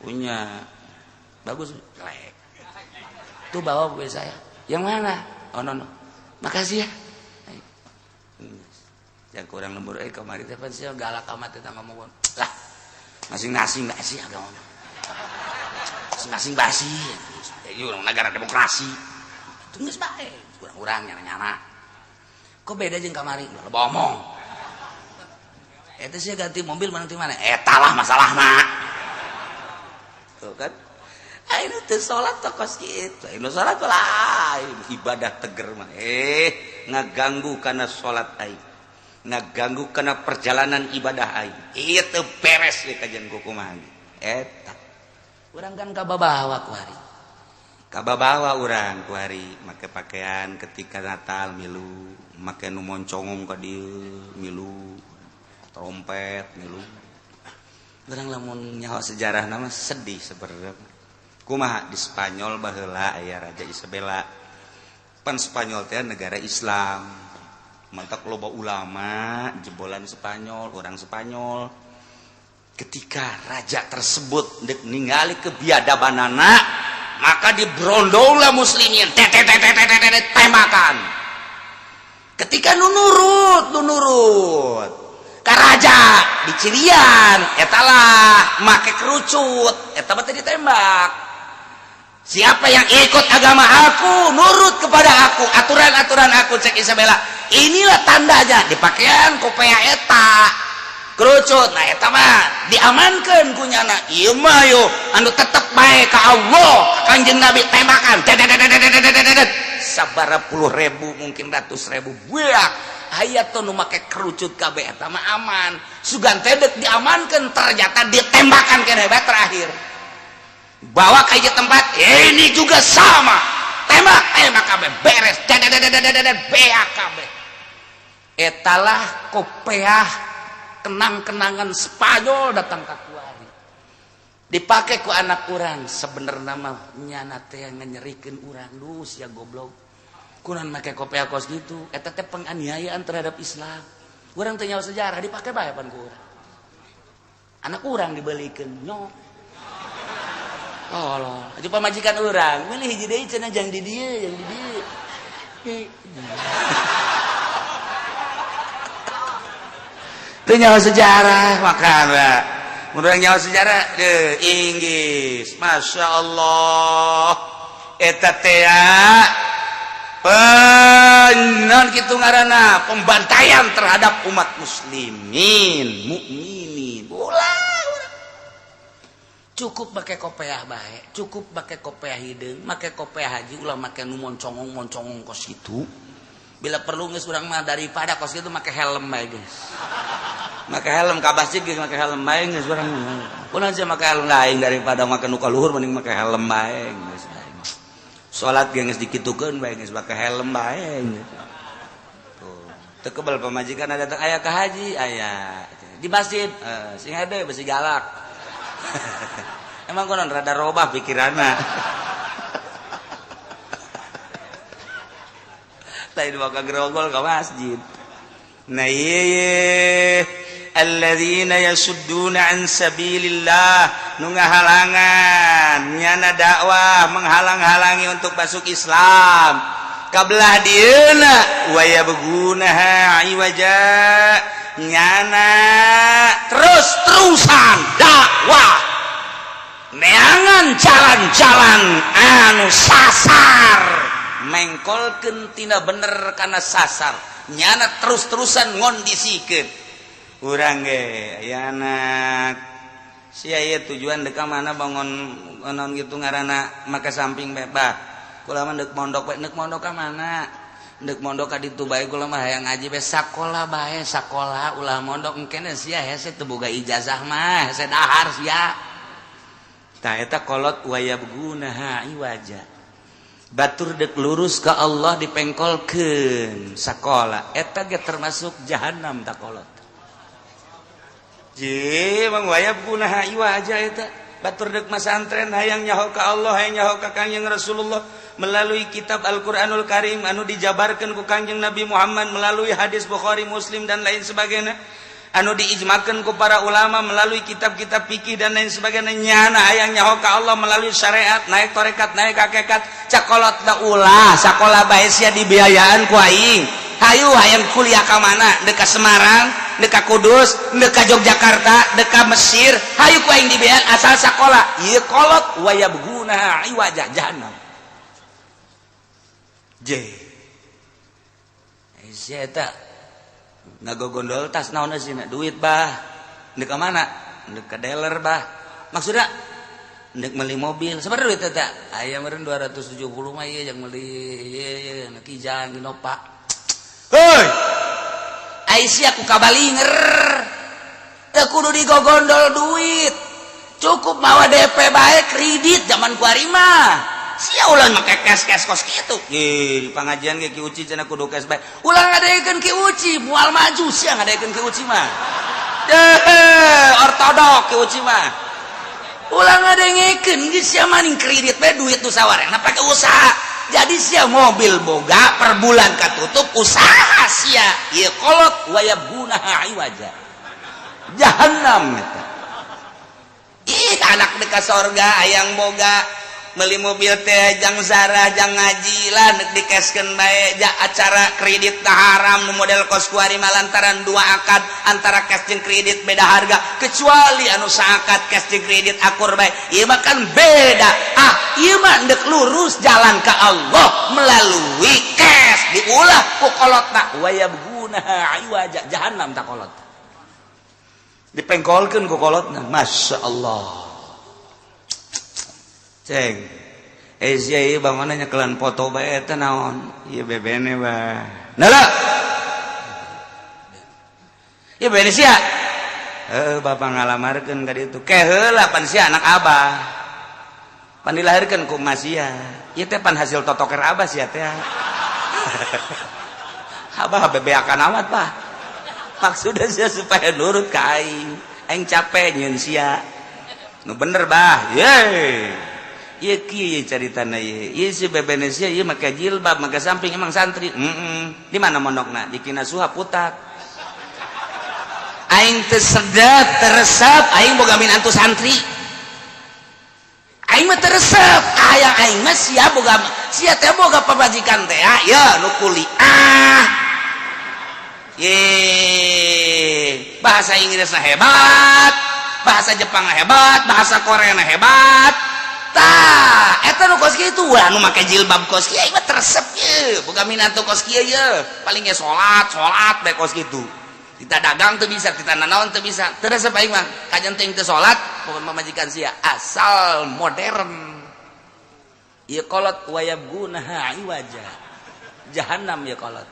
Punya. Bagus, jelek. Tuh bawa mobil saya. Yang mana? Oh no, no. Makasih ya. Yang kurang lembur kamari teh pan sia galak amat eta ngomong. Lah, masing-masing basi agama. Masing-masing basi. Ini urang negara demokrasi. Itu geus bae, urang-urang nyana-nyana. Kok beda jeung kamari? Ulah loba omong. Eta sia ganti mobil mana ti mana? Eta lah masalahna. Tuh kan? Ayo teu salat kos kitu. Ayo salat lah ibadah teger mah. Ngaganggu kana salat aing. Ngaganggu kana perjalanan ibadah aing. Ieu teu beres we kajian kumaha. Eta. Urang kan kababawa ku hari. Kababawa urang ku hari make pakaian ketika Natal milu, make nu moncongong ka dieu milu, trompet milu. Urang lamun nyaho sejarah nama sedih sebenarnya. Kumaha di Spanyol baheula aya Raja Isabella. Pan Spanyol teh negara Islam. Mantak loba ulama jebolan Spanyol, orang Spanyol. Ketika raja tersebut dek ningali kebiadabanana, maka dibrondonglah muslimin, tembakan. Ketika nu nurut ka raja dicirian, eta lah make kerucut, eta mah teh ditembak. Siapa yang ikut agama aku, nurut kepada aku, aturan-aturan aku, cek Isabella. Inilah tandanya, dipakaian kopea eta kerucut. Nah eta mah diamankeun ku nyana. Ieu mah yo anu tetep bae ka Allah, ka Kanjeng Nabi tembakan. Sabara puluh ribu mungkin ratus ribu buak. Aya tuh nu make kerucut kabeh eta mah aman. Sugan teh deuk diamankeun ternyata ditembakan keneh bae terakhir. Bawa ke tempat ini juga sama, tembak tembak kabeh beres, beak kabeh. Etalah kopeah kenang-kenangan Spanyol datang ka kuari dipake ku anak urang. Sebenarnya mah nyana teh nyerikeun urang, duh sia goblok, kunaon make kopeah kos gitu, eta teh penganiayaan terhadap Islam. Urang teh nyaho sejarah dipake bae pan ku urang, anak urang dibelikeun nyok. Oh, aja pamajikan urang, meuli hiji deui cenah jang di dieu, jang di dieu. Teu nyaho sejarah makana. Mun urang nyaho sejarah deuh Inggris, Masya Allah. Eta teh penon kitu ngaranna pembantaian terhadap umat muslimin, mukminin. Ulah cukup pakai kopeah bae, cukup pakai kopeah hideung, make kopeah haji, ulah make nu moncongong-moncongong kos kitu. Bila perlu geus urang mah daripada kos kitu make helm bae geus. Make helm ka masjid geus make helm bae geus urang. Kunaon sih make helm lain daripada make nu ka luhur mending make helm bae geus. Salat ge geus dikitukeun bae geus make helm bae. Tuh, teu kebel pamajikan datang aya ka haji aya. Di masjid sing hade besi galak. Emang konon rada robah pikiranna. Lain bakal gerogol ke masjid. Nah ieu alladzina yasudduna an sabilillah nu ngahalangan nyana dakwah menghalang-halangi untuk masuk Islam. Kabelah dieuna wa yabghunaha iwaja nyana terus-terusan dakwah neangan jalan-jalan anu sasar mengkolkeun tina bener kana sasar nyana terus-terusan ngondisikeun urang ge aya anak sia ieu tujuan deuk ka mana bangun naon kitu ngaranna make samping bae bah kula mah deuk mondok bae deuk mondok ka mana Dek mondok ka ditu bae kula mah hayang ngaji bae sakola bae sakola ulah mondok engkene sia hese teu boga ijazah mah hese dahar sia. Tah eta kolot wayabgunaha iwaja. Batur dek lurus ka Allah dipengkolkeun sakola eta ge termasuk jahanam ta kolot. Je mang wayabgunaha iwaja eta batur dek masantren hayang nyaho ka Allah hayang nyaho ka Kangjeng Rasulullah Melalui kitab Al-Qur'anul Karim anu dijabarkan ku Kangjeng Nabi Muhammad melalui hadis Bukhari, Muslim, dan lain sebagainya, anu diijmakan ku para ulama melalui kitab-kitab fikih dan lain sebagainya. Nyana hayang nyaho ka Allah melalui syariat, naik torekat, naik hakikat. Cek kolot da ulah sakola bae sia, dibiayaan ku aing. Hayu, hayang kuliah ka mana? Dek ka Semarang, dek ka Kudus, dek ka Yogyakarta, dek ka Mesir, hayu ku aing dibiayaan asal sakola. Ieu kolot wayabghuna iwaja, jahannam. J sia eta ngagogondol tas naon sih? Duit, bah. Ndek ka mana? Ndek ka dealer, bah. Maksudnya ndek beli mobil. Sebenarnya duit eta aya meureun 270 mah ieu jang meuli ieu ieu Kijang, Innova. Heuy, ai sia ku kabalinger teu kudu digogondol duit, cukup mawa DP bae, kredit zaman kuari mah. Sia ulah make cash cash kos kitu. Ih, di pengajian ge Ki Uci cenah kudu cash bae. Ulah ngadekeun Ki Uci, moal maju sia ngadekeun Ki Uci mah. Deh, ortodok Ki Uci mah. Ulah ngadengekeun geus sia maning kredit bae duit nu sawarehna pake usaha. Jadi sia mobil boga per bulan katutup usaha sia. Ieu kolot wayabghuna iwaja. Jahannam eta. Ih, anak deka sorga hayang boga beli mobil teh jang zarah, jang ngaji lah, nek dikeskeun bae ja acara kredit tah haram nu model kos kuari mah, lantaran dua akad antara cash jeung kredit beda harga, kecuali anu saakad cash jeung kredit akur bae. Ieu mah kan beda. Ah, ieu mah ndek lurus jalan ke Allah melalui cash, diulah ku kolotna wayabghuna iwaja, jahannam tak kolot dipengkolkeun ku kolotna. Masya Allah. Ceng, eh sia ieu bangunna nyekelan foto bae, eta naon ieu? Bebene, bah. Nala ieu bebene sia. Heuh, bapak ngalamarkeun ka ditu ke heula, pan sia anak abah, pan dilahirkeun ku emak sia. Ieu teh pan hasil totoker abah sia teh. Abah bebeakan amat, bah. Maksudnya sia supaya nurut ka aing, aing capek nyieun sia. Nu bener, bah. Ye ieu kieu caritana ieu. Ieu si bebene sia ieu make jilbab, make samping, emang santri. Di mana mondokna? Di Kinasuha Putat. Aing teu sedep, teu resep aing boga minantu santri. Aing mah teu resep. Hayang aing mah sia boga, sia teh boga pamajikan teh ya nu kuliah ye, bahasa Inggrisna hebat, bahasa Jepang hebat, bahasa Korea hebat. Tah, eta nu kos kitu. Wah, nu make jilbab kos kieu aing mah teu resep ye boga minantu kos kieu ye. Paling ge salat salat bae kos kitu, kita dagang teu bisa, kita nanaon teu bisa, teu resep aing mah. Kajan teuing teu salat bukan pamajikan sia, asal modern. Ieu kolot wayabghuna iwaja, jahannam. Ieu kolot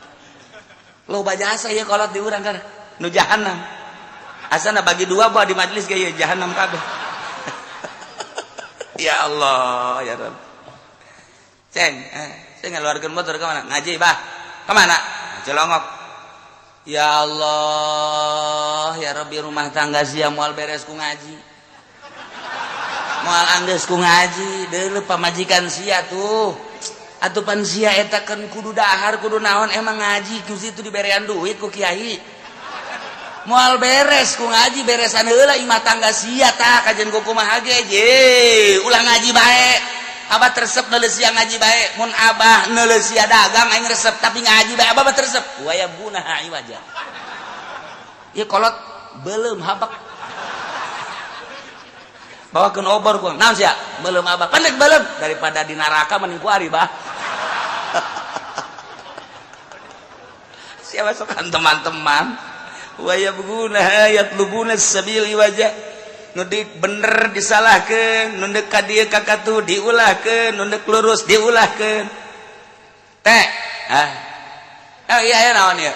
loba jasa, ieu kolot di urang kan nu jahannam. Asana bagi dua buah di majelis ge ieu jahannam kabeh. Ya Allah, ya Rabb. Ceng, eh, saya ngeluarkan motor ke mana? Ngaji, bah. Kemana? Celongok. Ya Allah, ya Rabbi, rumah tangga sia moal beres ku ngaji, moal anggeus ku ngaji. Deuleu pamajikan sia tuh. Atuh pan sia eta kan kudu dahar, kudu naon, emang ngaji ku situ diberean duit ku kiai. Moal beres ku ngaji, beresan heula imah tangga sia tah kajian ku kumaha ge. Je ulah ngaji bae. Abah teu resep neuleuh sia ngaji bae. Mun abah neuleuh sia dagang aing resep, tapi ngaji bae abah mah teu resep. Wayabghuna iwaja. Ieu kolot belum habak bawakeun obor ku naon sia belum abah pendek belum daripada di neraka mending ku ari, bah. Siapa sokan teman-teman wayabghuna yatlubuna sabil iwaja. Nu bener disalahkeun, nu deuk ka dieu ka katuh diulahkeun, nu deuk lurus diulahkeun teh. Ah, oh iya ya, naon ieu?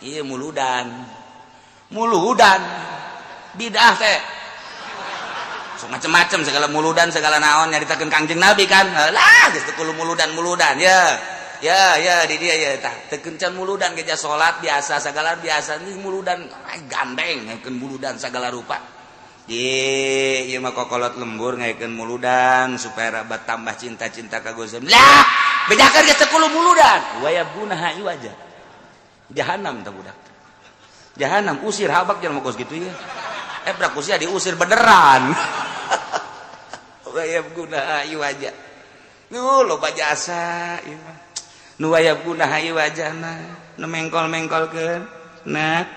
Ieu muludan, muludan bidah teh. So macem-macem segala muludan, segala naon nyaritakeun Kangjeng Nabi kan lah geus teu kudu muludan muludan ya ya ya di dia ya. Tah, teu kencan muludan geja salat biasa, segala biasa. Ini muludan gandeng ngekeun muludan segala rupa. Di ieu mah kokolot lembur ngaikeun muludan supaya rabat tambah cinta-cinta ka Gozem. Lah, bejakeun geus teu kudu muludan. Wayabgunaha iwaja. Jahanam tah budak. Jahanam usir habak jelema kos kitu ieu. Brak usia diusir beneran. Wayabgunaha iwaja. Nu loba jasa ieu mah. Nu wayabgunaha iwajana, nu mengkol-mengkolkeun. Nah.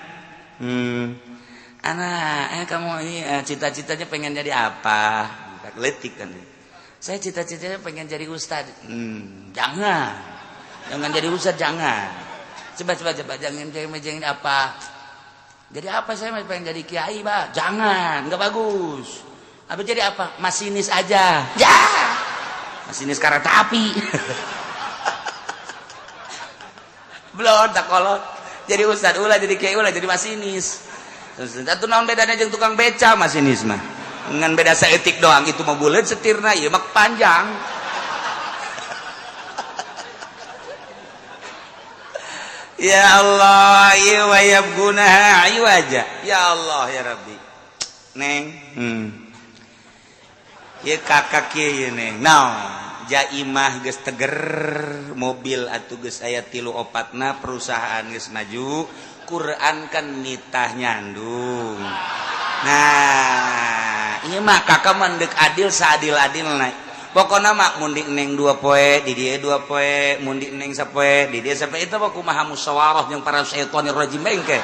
Anak, kamu ini cita-citanya pengen jadi apa? Letik kan. Saya cita-citanya pengen jadi ustad. Jangan. Jangan jadi ustad, jangan. Coba jangan jadi apa? Jadi apa saya pengen jadi kiai, Pak? Jangan, nggak bagus. Apa jadi apa? Masinis aja. Ya. Masinis kereta api. Belum tak kolot. Jadi ustad ulah, jadi kiai ulah, jadi masinis. Satu naon bedanya jeung tukang beca masinis mah. Ngan beda saeutik doang, itu mah buleut setirna, ieu mah panjang. Ya Allah, ieu wayabgunaha iwaja. Ya Allah ya Rabbi. Neng, Ieu kakak kieu neng. Naon? Jaimah geus teger, mobil atuh geus aya 3 4na, perusahaan geus maju. Quran kan nitah nyandung. Nah, ieu mah kakak mah deuk adil saadil-adilna. Pokona mah mun di neng 2 poe, di dieu 2 poe, mun di neng sapoe, di dieu sapoe, itu mah kumaha musyawarah jeung para syaitonir rajim engke.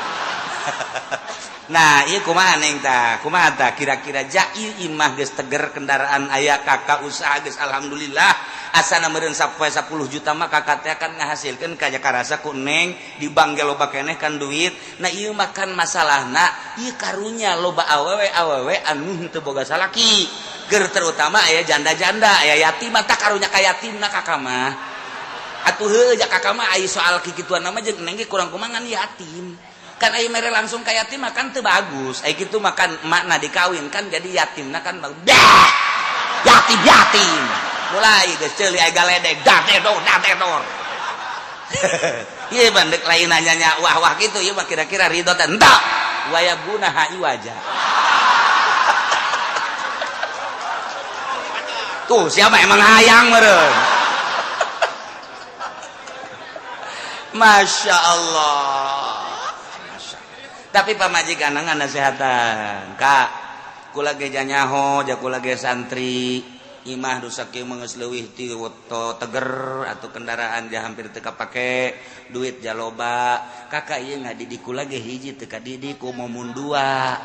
Nah, ieu kumaha neng tah? Kumaha tah kira-kira jai imah geus teger, kendaraan aya, kakak usaha geus alhamdulillah. Asana meureun sapoe 10 juta mah kakak teh akan ngahasilkeun kaya karasa ku neng di bank ge loba keneh kan duit. Nah ieu mah kan masalahna ieu karunya loba awewe-awewe anu henteu boga salaki. Ger terutama aya janda-janda, aya yatim tah karunya ka yatimna kakak mah. Atuh heuh ja kakak mah aya soal kikituan mah jeung neng ge kurang kumangan yatim. Kan aya mere langsung ka yatim mah kan teu bagus. Aya kitu mah kan makna dikawin kan jadi yatimna kan bagus. Yatim yatim. Mulai geus ceuli aya galedeg dadedor dadedor. Ieu mah deuk lain nanya wah-wah kitu ieu mah kira-kira ridho teh henteu. Wayabgunaha iwaja. Tuh siapa emang hayang meureun. Masya Allah. Tapi pamajikan nasehatan, Kak, kula ge janyaho, ja kula ge santri, imah dosa kieu mah geus leuwih ti teger atau kendaraan ja hampir teu kapake, duit ja loba. Kakak ieu ngadidik kula ge hiji teu kadidik ku momun dua.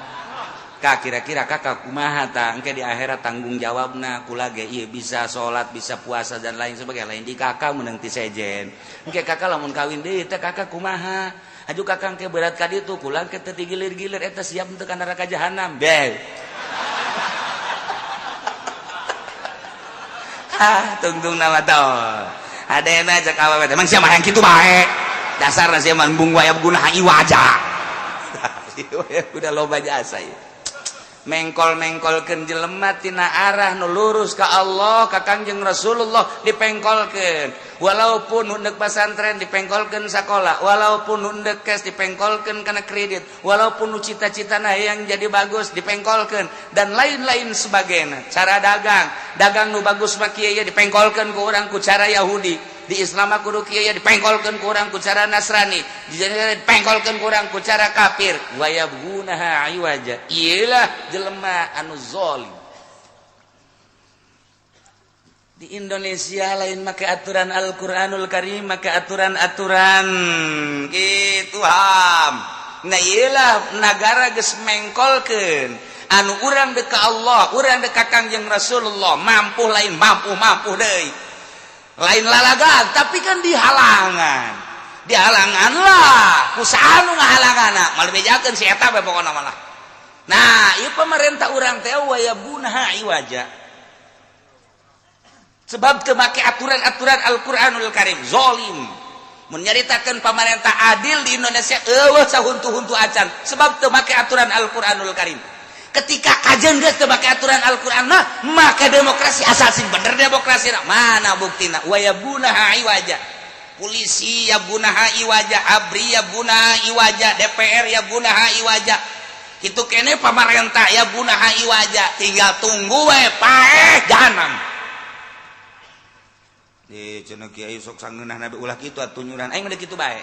Kak, kira-kira kakak kumaha tah engke di akhirat tanggung jawabna kula ge ieu bisa salat, bisa puasa dan lain sebagainya. Lain di kakak meunang ti sejen. Engke kakak lamun kawin deui teh kakak kumaha? Aju kakak engke berat ka ditu kula engke teu digilir-gilir eta siap untuk ka neraka jahanam. Beh. Ah, tungtung nama tau. Adena cek awewe emang sia mah yang kitu bae. Dasarna sia mah embung wayabgunaha iwaja. Udah loba jasa ieu. Mengkol-mengkolkeun jelema tina arah nu lurus ka Allah ka Kangjeng Rasulullah dipengkolkeun. Walaupun hundeuk pasantren dipengkolkeun sakola, walaupun hundeuk cash dipengkolkeun kana kredit, walaupun nu cita-citana yang jadi bagus dipengkolkeun dan lain-lain sebagainya. Cara dagang, dagang nu bagus mah kieu dipengkolkeun ku urang ku cara Yahudi. Di Islam mah kudu kieu dipengkolkeun ku urang ku cara Nasrani, di dipengkolkeun ku urang ku cara kafir. Wayabgunaha iwaja. Iyalah jelema anu zalim. Di Indonesia lain make aturan Al-Qur'anul Karim, make aturan-aturan kitu ham. Nah iyalah nagara geus mengkolkeun anu urang deuk ka Allah, urang deuk ka Kangjeng Rasulullah, mampu lain mampu deui. Lain lalagan tapi kan dihalangan. Dihalangan lah, ku saha nu ngahalanganna? Mal bejakeun si eta bae pokona malah. Nah, ieu pemerintah urang teh wayabgunaha iwaja. Sebab teu make aturan-aturan Al-Qur'anul Karim, zalim. Mun nyaritakeun pamarentah adil di Indonesia eueuh sahuntu-huntu acan, sebab teu make aturan Al-Qur'anul Karim. Ketika kajen geus teu make aturan Al-Qur'an mah, maka demokrasi asal sing bener demokrasi mana buktina wayabgunaha iwaja. Polisi yabgunaha iwaja, ABRI yabgunaha iwaja, DPR yabgunaha iwaja. Kitu kene pamarentah ya bunaha iwaja, tinggal tunggu we paeh jahanam. Di cenah kiai sok sangeunah nabi ulah kitu atuh nyuran aing mah kitu bae.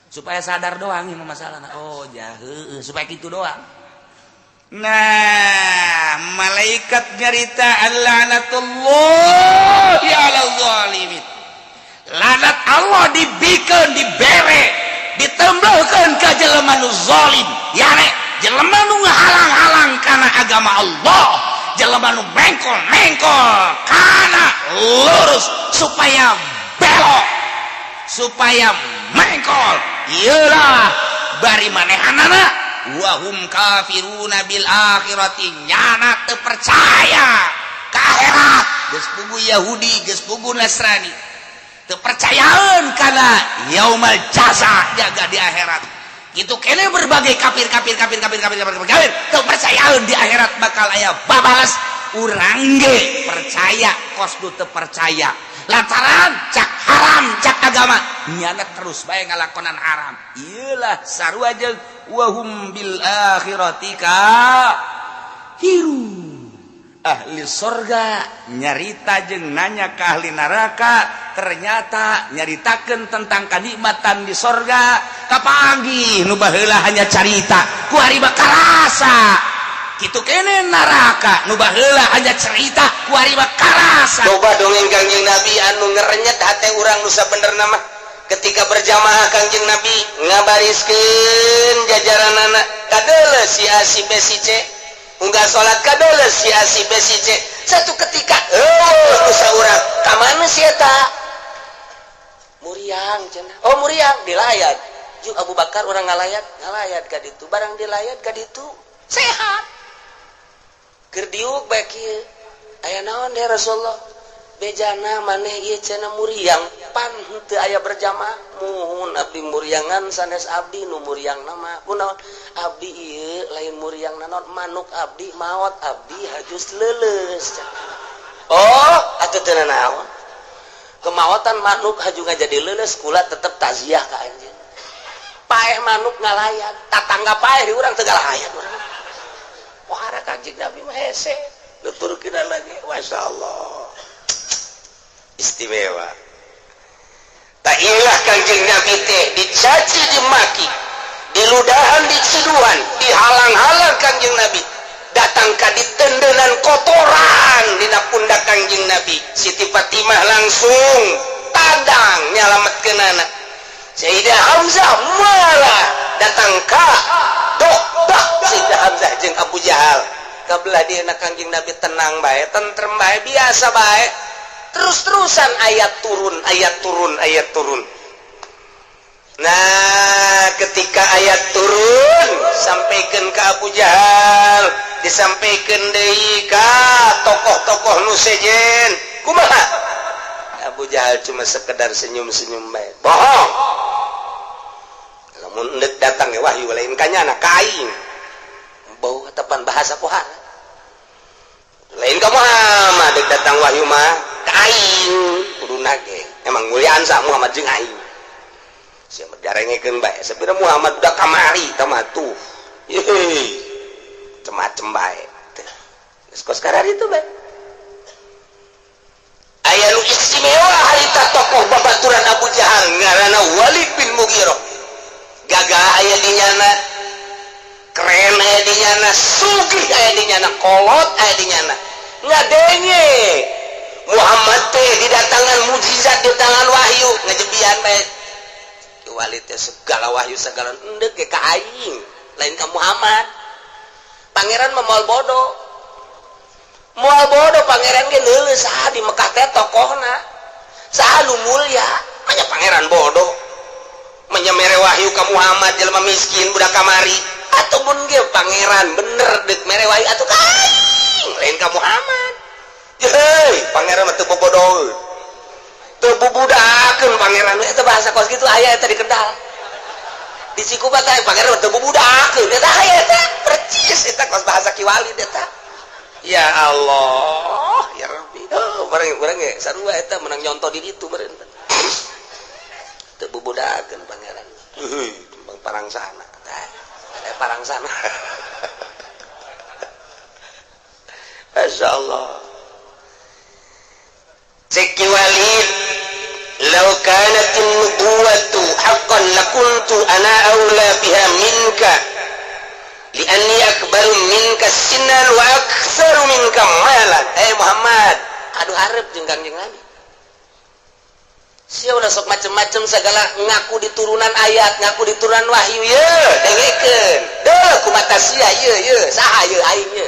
Supaya sadar doang ini masalah. Oh jah, supaya kitu doang. Nah, malaikat nyarita laknatullahi ala zalimin. Laknat Allah dibikeun, dibere, ditembelkeun ka jelema nu zalim. Yare jelema nu ngahalang-halang kana agama Allah, jelema nu mengkol-mengkol kana lurus supaya belok, supaya mengkol. Iyalah bari manehanana wahum kafiruna bil akhirati, nyana teu percaya ka akhirat. Geus pugu Yahudi, geus pugu Nasrani teu percayaan kana yaumal jaza, jaga di akhirat. Gitu kene berbagai kafir kafir kafir kafir kafir kafir kafir teu percayaan di akhirat bakal aya babalas. Urang ge percaya kos du teu percaya, lantaran cak haram cak agama, nyana terus bae ngalakonan haram. Iyalah sarua jeung wahum bil akhirati kafirun. Ahli sorga nyarita jeung nanya ke ahli neraka, ternyata nyaritakeun tentang kanikmatan di sorga. Kapanggih nu baheula hanya carita, ku ari mah karasa. Kitu kene neraka nu baheula hanya cerita, ku ari mah karasa. Coba dongeng Kangjeng Nabi anu ngerenyet hate urang nu sabenerna mah ketika berjamaah Kangjeng Nabi ngabariskeun jajaranana, kadeuleu si A, si B, si C. Unggah salat kadeuleu si A, si B, si C. Satu ketika eueuh nu saurang, ka mana si eta? Muriang cenah. Oh, muriang dilayat. Yuk Abu Bakar, urang ngalayat, ngalayat ka ditu. Barang dilayat ka ditu sehat. Keur diuk bae kieu. Aya naon deh Rasulullah? Bejana maneh ieu cenah muriang, pan henteu aya berjamaah. Muhun, abdi muriangan, sanes abdi nu muriang nama. Kunaon? Abdi ieu lain muriang naon, manuk abdi maot, abdi hajus leuleus. Oh, atuh teu naon. Kemawatan manuk haju ngajadi leuleus, kula tetep taziah ka anjeun. Paeh manuk ngalayat, tatangga paeh di urang teu galayat urang. Pohara Kanjeng Nabi mah hese. Nuturkeun lagi, Masya Allah. Istimewa. Tak ilah Kanjeng Nabi teh dicaci dimaki, diludahan diceduhan, dihalang-halang Kanjeng Nabi. Datang ka ditendenan kotoran dina pundak Kanjeng Nabi. Siti Fatimah langsung tadang nyalametkeunana. Sayyidah Hamzah malah datang ka dok dok Sayyidah Hamzah jeung Abu Jahal. Kabelah dia Kanjeng Nabi tenang bae, tentrem bae, biasa bae. Terus-terusan ayat turun, ayat turun, ayat turun. Nah, ketika ayat turun sampaikan ke Abu Jahal, disampaikan deui ka tokoh-tokoh nu sejen. Kumaha? Abu Jahal cuma sekedar senyum-senyum bae. Bohong. Lamun endek datang ya wahyu lain kanyana ka aing. Bau tepan bahasa pohara. Lain ka Muhammad dek datang wahyu mah ka aing kuduna ge. Emang muliaan sa Muhammad jeung aing. Sia darengekeun bae. Sebenarnya Muhammad udah kamari tah mah tuh. Yeay. Macem-macem bae. Geus kos itu bae. Aya nu istimewa harita tokoh babaturan Abu Jahal ngaranna Walid bin Mughirah. Gagah aya di nyana, keren aya di nyana, sugih aya di nyana, kolot aya di nyana. Ngadenge Muhammad teh didatangan mujizat, di tangan wahyu, ngejebian bae. Walid teh segala wahyu segala endek ge ka aing, lain ka Muhammad. Pangeran mah moal bodoh. Moal bodoh pangeran ge neuleuh saha di Mekah teh tokohna. Saha nu mulya? Manya pangeran bodoh. Manya mere wahyu ka Muhammad jelema miskin budak kamari. Atuh mun ge pangeran bener deuk mere wahyu atuh ka aing, lain ka Muhammad. Hei, pangeran mah teu bobodoh. Teu bubudakeun pangeran eta bahasa kos kitu aya eta di Kendal. Di Cikupa teh pangeran mah teu bubudakeun eta aya eta percis eta kos bahasa Ki Walid eta. Ya Allah, ya Rabbi. Oh, bareng bareng ge sarua eta menang nyontoh di ditu meureun. Teu bubudakeun pangeran. Heuy, tumpang parang sana. Tah, parang sana. Masya Allah. Cek Walid, law kanatin nubuwatu haqqan lakuntu ana aula biha minka li'anni akbaru minka sinan wa aktsaru minka malan. Muhammad, aduh hareup jeung Kangjeng Nabi. Sia udah sok macem-macem segala ngaku di turunan ayat, ngaku di turunan wahyu ye, dengekeun. Deuh kumata sia ye ye, saha ye aing ye.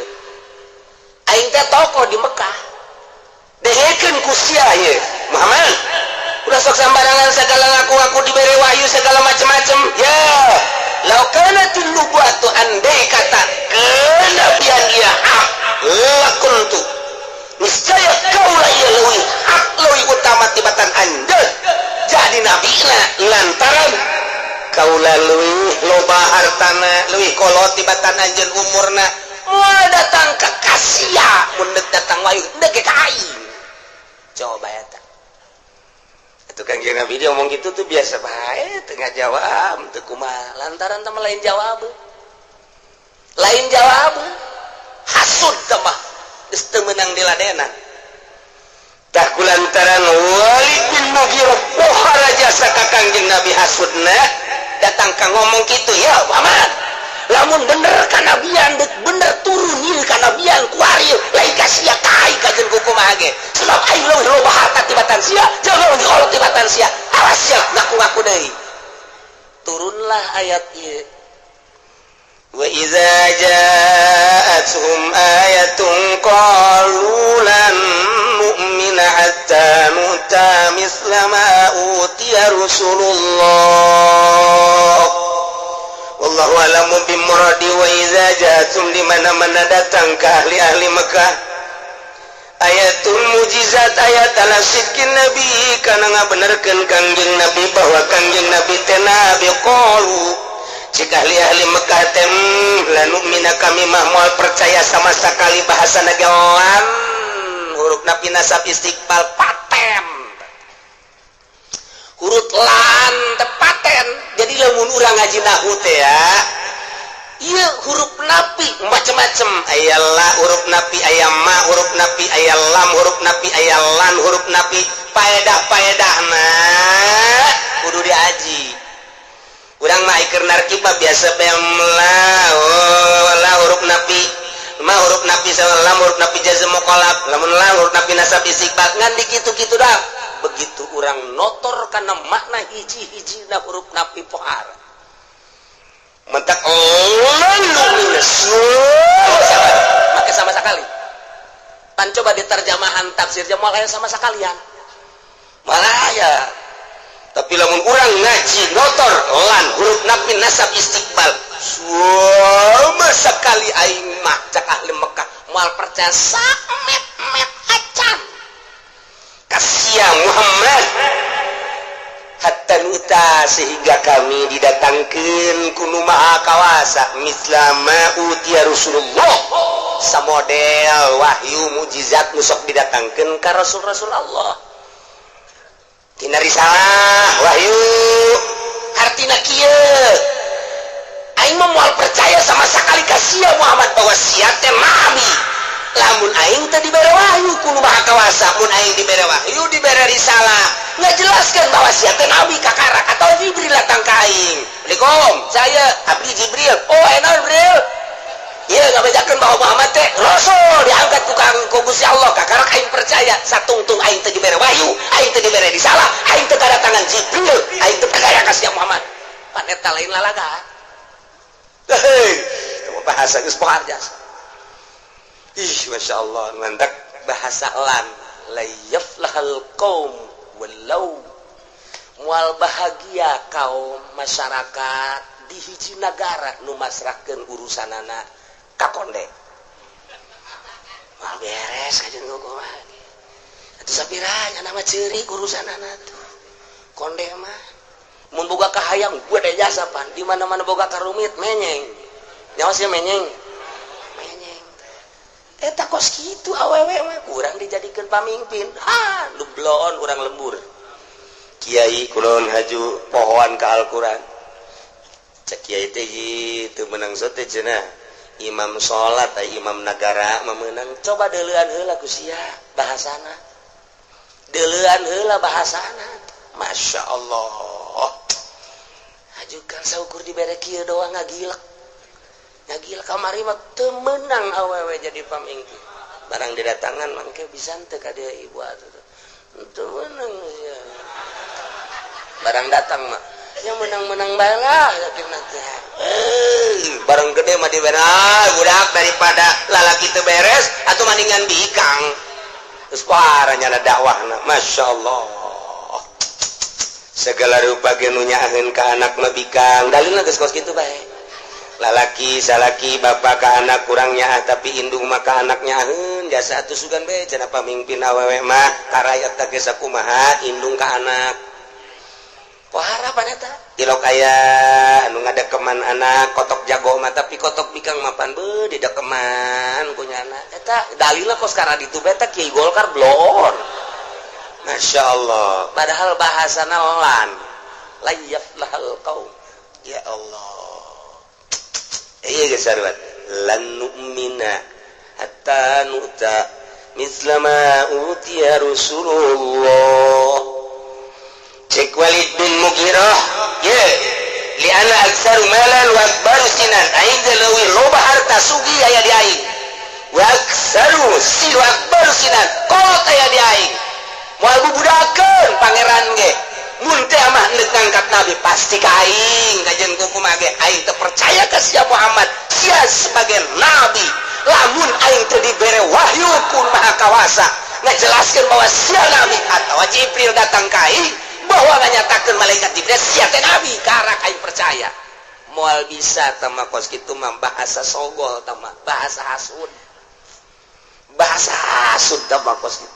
Aing teh tokoh di Mekah. Dengekeun ku sia ye, Muhammad. Udah sok sambarangan segala ngaku-ngaku dibere wahyu segala macem-macem. Ya, law kanatin nubuwatu andai kata kenabian ia hak lakuntu. Niscaya kaulah ia leuwih hak leuwih utama tibatan anjeun jadi nabina lantaran kaulah leuwih loba hartana leuwih kolot tibatan anjeun umurna moal datang ka kasia mun datang wahyu deuk ka aing. Coba eta itu Kangjeng Nabi dia ngomong gitu tuh biasa bae teu ngajawab teu kumaha lantaran teh lain jawab hasud teh mah geus teu meunang diladenan. Tah kulantaran Walid bin Mughirah pohara jasa ka Kangjeng Nabi hasudna datang ka ngomong kitu, ya Muhammad, lamun bener kanabian deuk bener turun ieu kanabian kuari lain ka sia ka aing kajeun kumaha ge sebab aing leuwih loba harta tibatan sia jeung leuwih kolot tibatan sia, awas sia ngaku-ngaku deui. Turunlah ayat ieu. Wa idza ja'atuhum ayatun qalu lan nu'mina hatta nu'ta misla ma utiya Rasulullah. Wallahu a'lamu bimuradi. Wa idza ja'atum di mana-mana datang ke ahli-ahli Mekah ayatul mujizat ayat ala sidqin nabi kana ngabenerkeun Kangjeng Nabi bahwa Kangjeng Nabi teh nabi, qalu jika ahli-ahli Mekah teh lanu'mina kami mah moal percaya sama sekali bahasa lan huruf napi nasab istiqbal paten huruf lan tepaten. Jadi lamun urang ngaji nahu teh ya ieu huruf napi macem-macem, aya la huruf napi, aya ma huruf napi, aya lam huruf napi, aya lan huruf napi, paedah-paedahna kudu diaji. Urang mah iker narkiba biasa bem la, oh, la huruf napi, ma huruf napi, sama lam huruf napi jazm muqallab, lamun la huruf napi nasab istiqbal, ngan dikitu-kitu dah. Begitu urang notor kana makna hiji-hiji na huruf napi pohara mentak maka sama sekali pan coba diterjemahan tafsir moal aya sama sekalian malah ya. Tapi lamun urang ngaji notor lan huruf napi nasab istiqbal sama sekali aing mah cak ahli Mekah moal percaya samet-met acan kasia Muhammad hatta nuta sehingga kami didatangkeun ku nu maha kawasa misla ma utiya Rasulullah samodel wahyu mujizat nu sok didatangkeun ka rasul-rasul Allah tina risalah wahyu. Hartina kieu aing mah moal percaya sama sekali ka sia Muhammad bahwa sia teh nabi lamun aing teh dibere wahyu ku nu maha kawasa. Mun aing dibere wahyu dibere risalah ngajelaskeun bahwa sia teh nabi kakarak atau Jibril datang ka aing, Assalamualaikum, saya abdi Jibril. Oh enak Jibril. Iya ngabejakeun bahwa Muhammad teh rasul diangkat ku kang ku Gusti Allah kakarak aing percaya satungtung aing teh dibere wahyu aing teh dibere risalah aing teh kedatangan Jibril aing teh percaya ka sia Muhammad. Pan eta lain lalaga. Hei, bahasa geus pohar jasa. Ih, masya Allah, mantak bahasa lan la yaflahal qaum walau mual bahagia kaum masyarakat di hiji nagara nu masrahkeun urusanana ka konde. Moal beres kajeun kumaha. Atuh sapira nya nama ceurik urusanana tuh. Konde mah mun boga kahayang gede jasa pan di mana-mana boga karumit menyeng. Nyawa sih menyeng. Menyeng. Eta kos kitu awewe mah kurang dijadikeun pamimpin. Ha, lu bloon urang lembur. Kiai kulon haju pohoan ka Al-Qur'an. Cek kiai teh teu meunang sote cenah. Imam salat aya imam nagara memenang. Coba deuleuan heula ku sia bahasana. Deuleuan heula bahasana. Masya Allah. Ajukan saukur dibere kieu doang ngagilek. Ngagilek kamari mah teu meunang awewe jadi pamingpin. Barang didatangan mangke bisa teu ka dieu ibu atuh. Teu meunang sia. Barang datang mah yang menang-menang bae lah yakin teh. Barang gede mah dibere budak daripada lalaki teu beres atuh mendingan bikang. Geus parah nyana dakwahna. Masya Allah. Segala rupa ge nu nyaaheun ka anak mah bikang. Dalilna geus kos kitu bae. Lalaki salaki bapak ka anak kurang nyaah tapi indung mah ka anak nyaaheun jasa atuh sugan bae cenah pamimpin awewe mah karayat teh geus sakumaha indung ka anak. Pohara pan eta tilok aya anu ngadekeman anak kotok jago mah tapi kotok bikang mapan beuh didekeman ku nyana eta dalilna kos kana ditu bae teh Kiai Golkar blon. Masya Allah, padahal bahasana lan la yaflahal qaum. Ya Allah. Iya geus sarua lan nu'mina hatta nu'ta misla ma utiya Rasulullah. Cek Walid bin Mughirah, ye li'anna aktsaru malan wa akbaru sinan, aing teh leuwih loba harta sugih aya di aing. Wa aktsaru si wa akbaru sinan, kolot aya di aing. Moal bubudakeun pangeran ge. Mun teh mah neuk ngangkat nabi pasti ka aing kajeun kumaha ge aing teu percaya ka sia Muhammad, sia sebagai nabi. Lamun aing teu dibere wahyu ku Maha Kawasa ngajelaskeun bahwa sia nabi atawa Jibril datang ka aing bahwa nganyatakeun malaikat Jibril sia teh nabi karak aing percaya. Moal bisa tama kos kitu mah bahasa sogol tama bahasa hasud. Bahasa hasud tama kos kitu.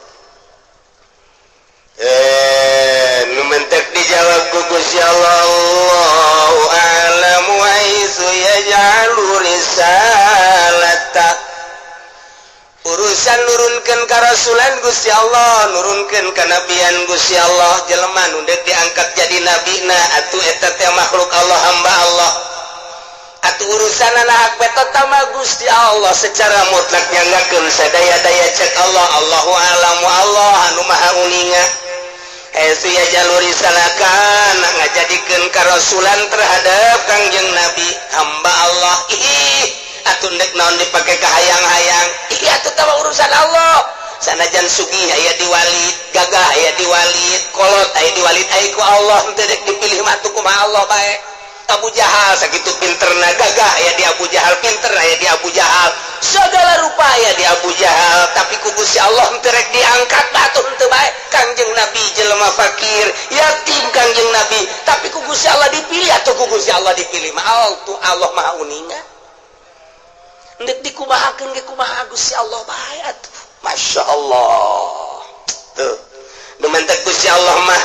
Nu mentek dijawab ku Gusti Allah, Allahu a'lamu haitsu yaj'alu risalata. Urusan nurunkeun karasulan Gusti Allah, nurunkeun kanabian Gusti Allah, jelema nu deuk diangkat jadi nabina atuh eta teh makhluk Allah, hamba Allah. Atuh urusanana hak betot mah Gusti Allah secara mutlak nyanggakeun sadaya-daya cek Allah, Allahu a'lamu, Allah anu maha uninga. Haitsu yaj'alu risalatan ngajadikeun karasulan terhadap Kangjeng Nabi hamba Allah. Ih atuh ndek naon dipake kahayang-hayang. Ih atuh tah urusan Allah. Sanajan sugih aya di Walid, gagah aya di Walid, kolot aya di Walid, aya ku Allah henteu dek dipilih mah atuh kumaha Allah bae. Abu Jahal sakitu pinterna, gagah aya di Abu Jahal, pinter aya di Abu Jahal, segala rupa aya di Abu Jahal, tapi ku Gusti Allah henteu rek diangkat atuh henteu bae. Kangjeng Nabi jelema fakir, yatim Kangjeng Nabi, tapi ku Gusti Allah dipilih atuh ku Gusti Allah dipilih mah tuh Allah Maha uninga. Ndek dikumahakeun ge kumaha Gusti Allah bae atuh. Masya Allah. Tuh. Nu mentek Gusti Allah mah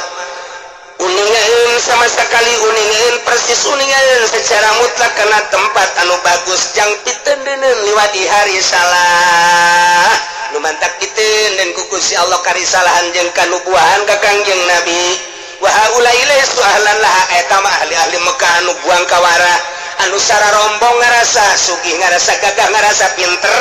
uningaeun sama sekali, uningaeun persis, uningaeun secara mutlak karena tempat anu bagus jang pitendeun liwat di hari salah. Nu mantak diteundeun ku Gusti Allah karisalahan jeung kanubuahan ka Kangjeng Nabi. Wa haula'i laysu ahlan laha, eta mah ahli-ahli Mekah anu buang kawara, anu sararombong ngarasa sugih, ngarasa gagah, ngarasa pinter,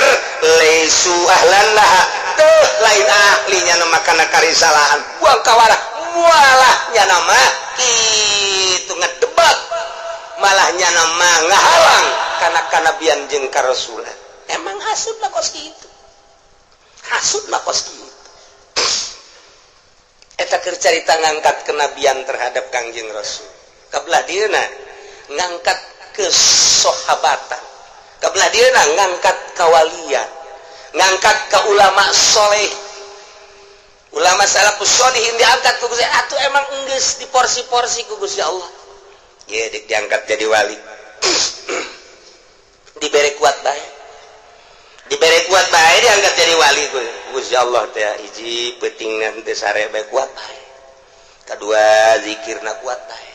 laisu ahlan laha, tuh lain ahlinya nama kana karisalahan, buang kawara malahnya nama itu ngedebat, malahnya nama ngahalang karena kanabian jeung karasulan. Emang hasud lah kos kitu, hasud lah kos kitu. Eta keur carita ngangkat kenabian terhadap Kangjeng Rasul. Kabelah dieuna ngangkat kesohabatan, kabelah dieuna ngangkat kawalian, ngangkat ke ulama soleh, ulama salafus solihin diangkat ku Gusti. Atuh emang enggeus di porsi-porsi ku Gusti Allah. Ye dik diangkat jadi wali, dibere kuat bae, dibere kuat bae diangkat jadi wali ku Gusti Allah teh. Hiji peutingna teu sare bae kuat bae, kadua zikirna kuat bae,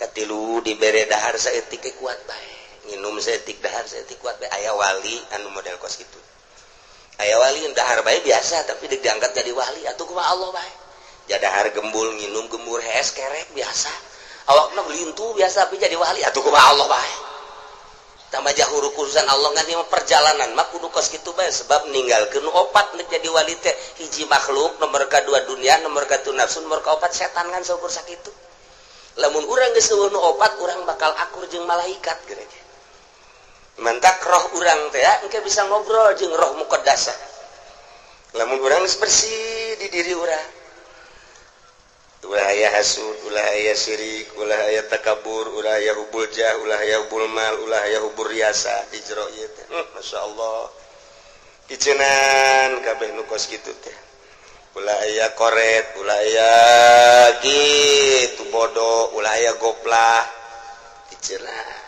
katilu dibere dahar saeutik kuat bae, nginum saeutik, dahar saeutik kuat bae. Aya wali anu model kos kitu, aya wali dahar bae biasa tapi diangkat jadi wali atuh kumaha Allah bae. Jadahar gembul, nginum gembur, hees kerek biasa. Awakna lintu biasa, tapi jadi wali atuh kumaha Allah bae. Tambah jauh urusan Allah, ngan ieu perjalanan mah kudu kos kitu bae, sebab ninggalkeun opat nek jadi wali teh: hiji makhluk, nomor kadua dunia, nomor katilu nafsu, nomor kaopat setan, kan saukur sakitu. Lamun urang geus euweuh nu opat, urang bakal akur jeung malaikat geura. Mantak roh urang teh ya, engke bisa ngobrol jeung roh muqaddasah. Lamun urang geus bersih di diri urang, ulah aya hasud, ulah aya syirik, ulah aya takabur, ulah aya hubul jah, ulah aya hubul mal, ulah aya hubur riasa di jero ieu teh. Masya Allah, icenan kabeh nu kos kitu teh. Ulah aya koret, ulah aya gitu bodoh, ulah aya goplah, icenan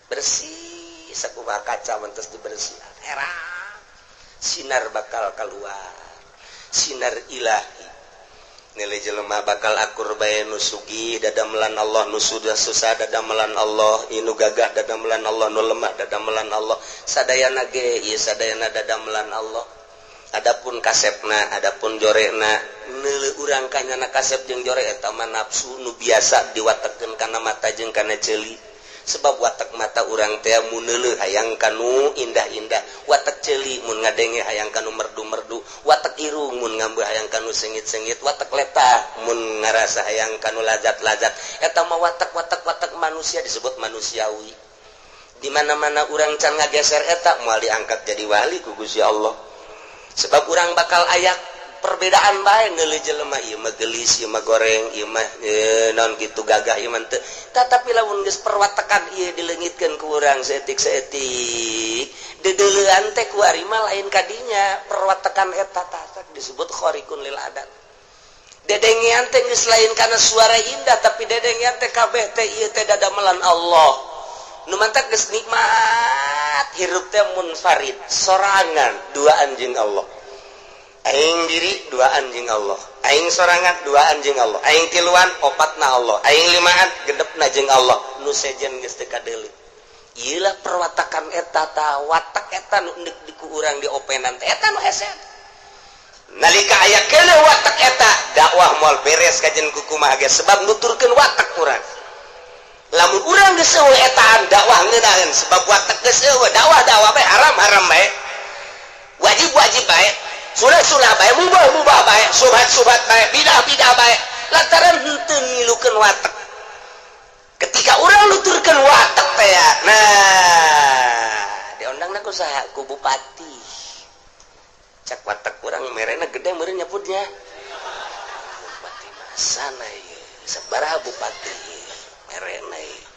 bersih sakumaha kaca mentos dibersihan, heran sinar bakal keluar, sinar ilahi. Nilai jelema bakal akur bae, nu sugih dadamelan Allah, nu sudah susah dadamelan Allah, inu gagah dadamelan Allah, nu lemah dadamelan Allah, sadayana ge ieu sadayana dadamelan Allah. Adapun kasepna, adapun jorena, neuleuh urang kanyana kasep jeung jore eta mah nafsu nu biasa diwatekeun kana mata jeung kana ceuli. Sebab watak mata urang teh mun neuleuh hayang kanu indah-indah, watak ceuli mun ngadenge hayang kanu merdu-merdu, watak irung mun ngambe hayang kanu sengit-sengit, watak letah mun ngarasa hayang kanu lazat-lazat. Eta mah watak-watak watak manusia, disebut manusiawi. Di mana-mana urang can ngageser eta, moal diangkat jadi wali ku Gusti Allah, sebab urang bakal ayak perbedaan bae, neuleuh jelema, ieu mah geulis, ieu mah goreng, ieu mah naon kitu, gagah, ieu mah teu. Tetapi lamun geus perwatakan ieu dileungitkeun ku urang saeutik-saeutik, deudeulean teh ku ari mah lain kadinya. Perwatakan eta tah disebut khariqun lil adat. Dedengean teh geus lain kana suara indah, tapi dedengean teh kabeh teh ieu teh dadamelan Allah. Nu mantak geus nikmat hirup teh munfarid, sorangan, duaan jeung Allah. Aing diri duaan jeung Allah, aing sorangan duaan jeung Allah, aing tiluan opatna Allah, aing limaan genepna jeung Allah, nu sejen geus teu kadeuleu. Ieu lah perwatakan eta ta, watak eta nu endek di ku urang diopenan teh, eta nu hese. Nalika aya keuleuh watak eta, dakwah moal beres kajen kukumaha ge, sebab nuturkeun watak urang. Lamun urang geus eueuh etaan, dakwah ngeunaheun, sebab watak geus eueuh. Dakwah dakwah bae, haram haram bae, wajib wajib bae, sunah sunah bae, mubah mubah bae, subhat subhat bae, bidah bidah bae, lantaran henteu ngilukeun watak. Ketika urang nuturkeun watak teh ya, nah diondangna ku saha? Ku bupati. Cak watak urang, merena gede meureun nyebutnya bupati masana ieu, sabaraha bupati merena ieu.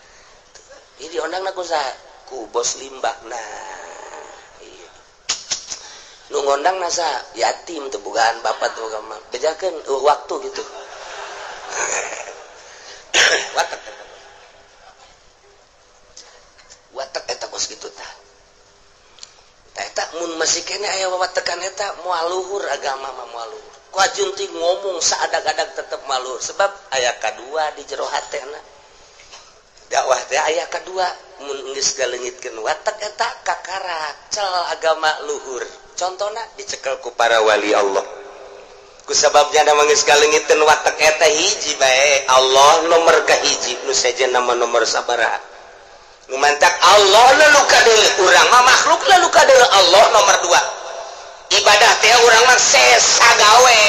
Ieu diondangna ku saha? Ku bos limbah. Nah, iya. Nu ngondang nasa yatim teu bogaan bapak teu boga mah, bejakeun waktu gitu. Watak eta, watak eta kos kitu tah. Eta mun masih kene aya wawatekan eta, moal luhur agama mah, moal luhur. Ku ajunti ngomong saadag-adag tetep moal luhur, sebab aya kadua di jero hatena. Dakwah teh aya kadua, mun geus galeungitkeun watak eta, kakarak cel agama luhur. Contohna dicekel ku para wali Allah, ku sababnya da geus galeungitkeun watak eta, hiji bae Allah nomor kahiji, nu sejen nama nomor sabaraha. Nu mantak Allah lalu kadeuleu, urang mah makhluk lalu kadeuleu, Allah nomor 2. Ibadah teh urang mah sesa gawe,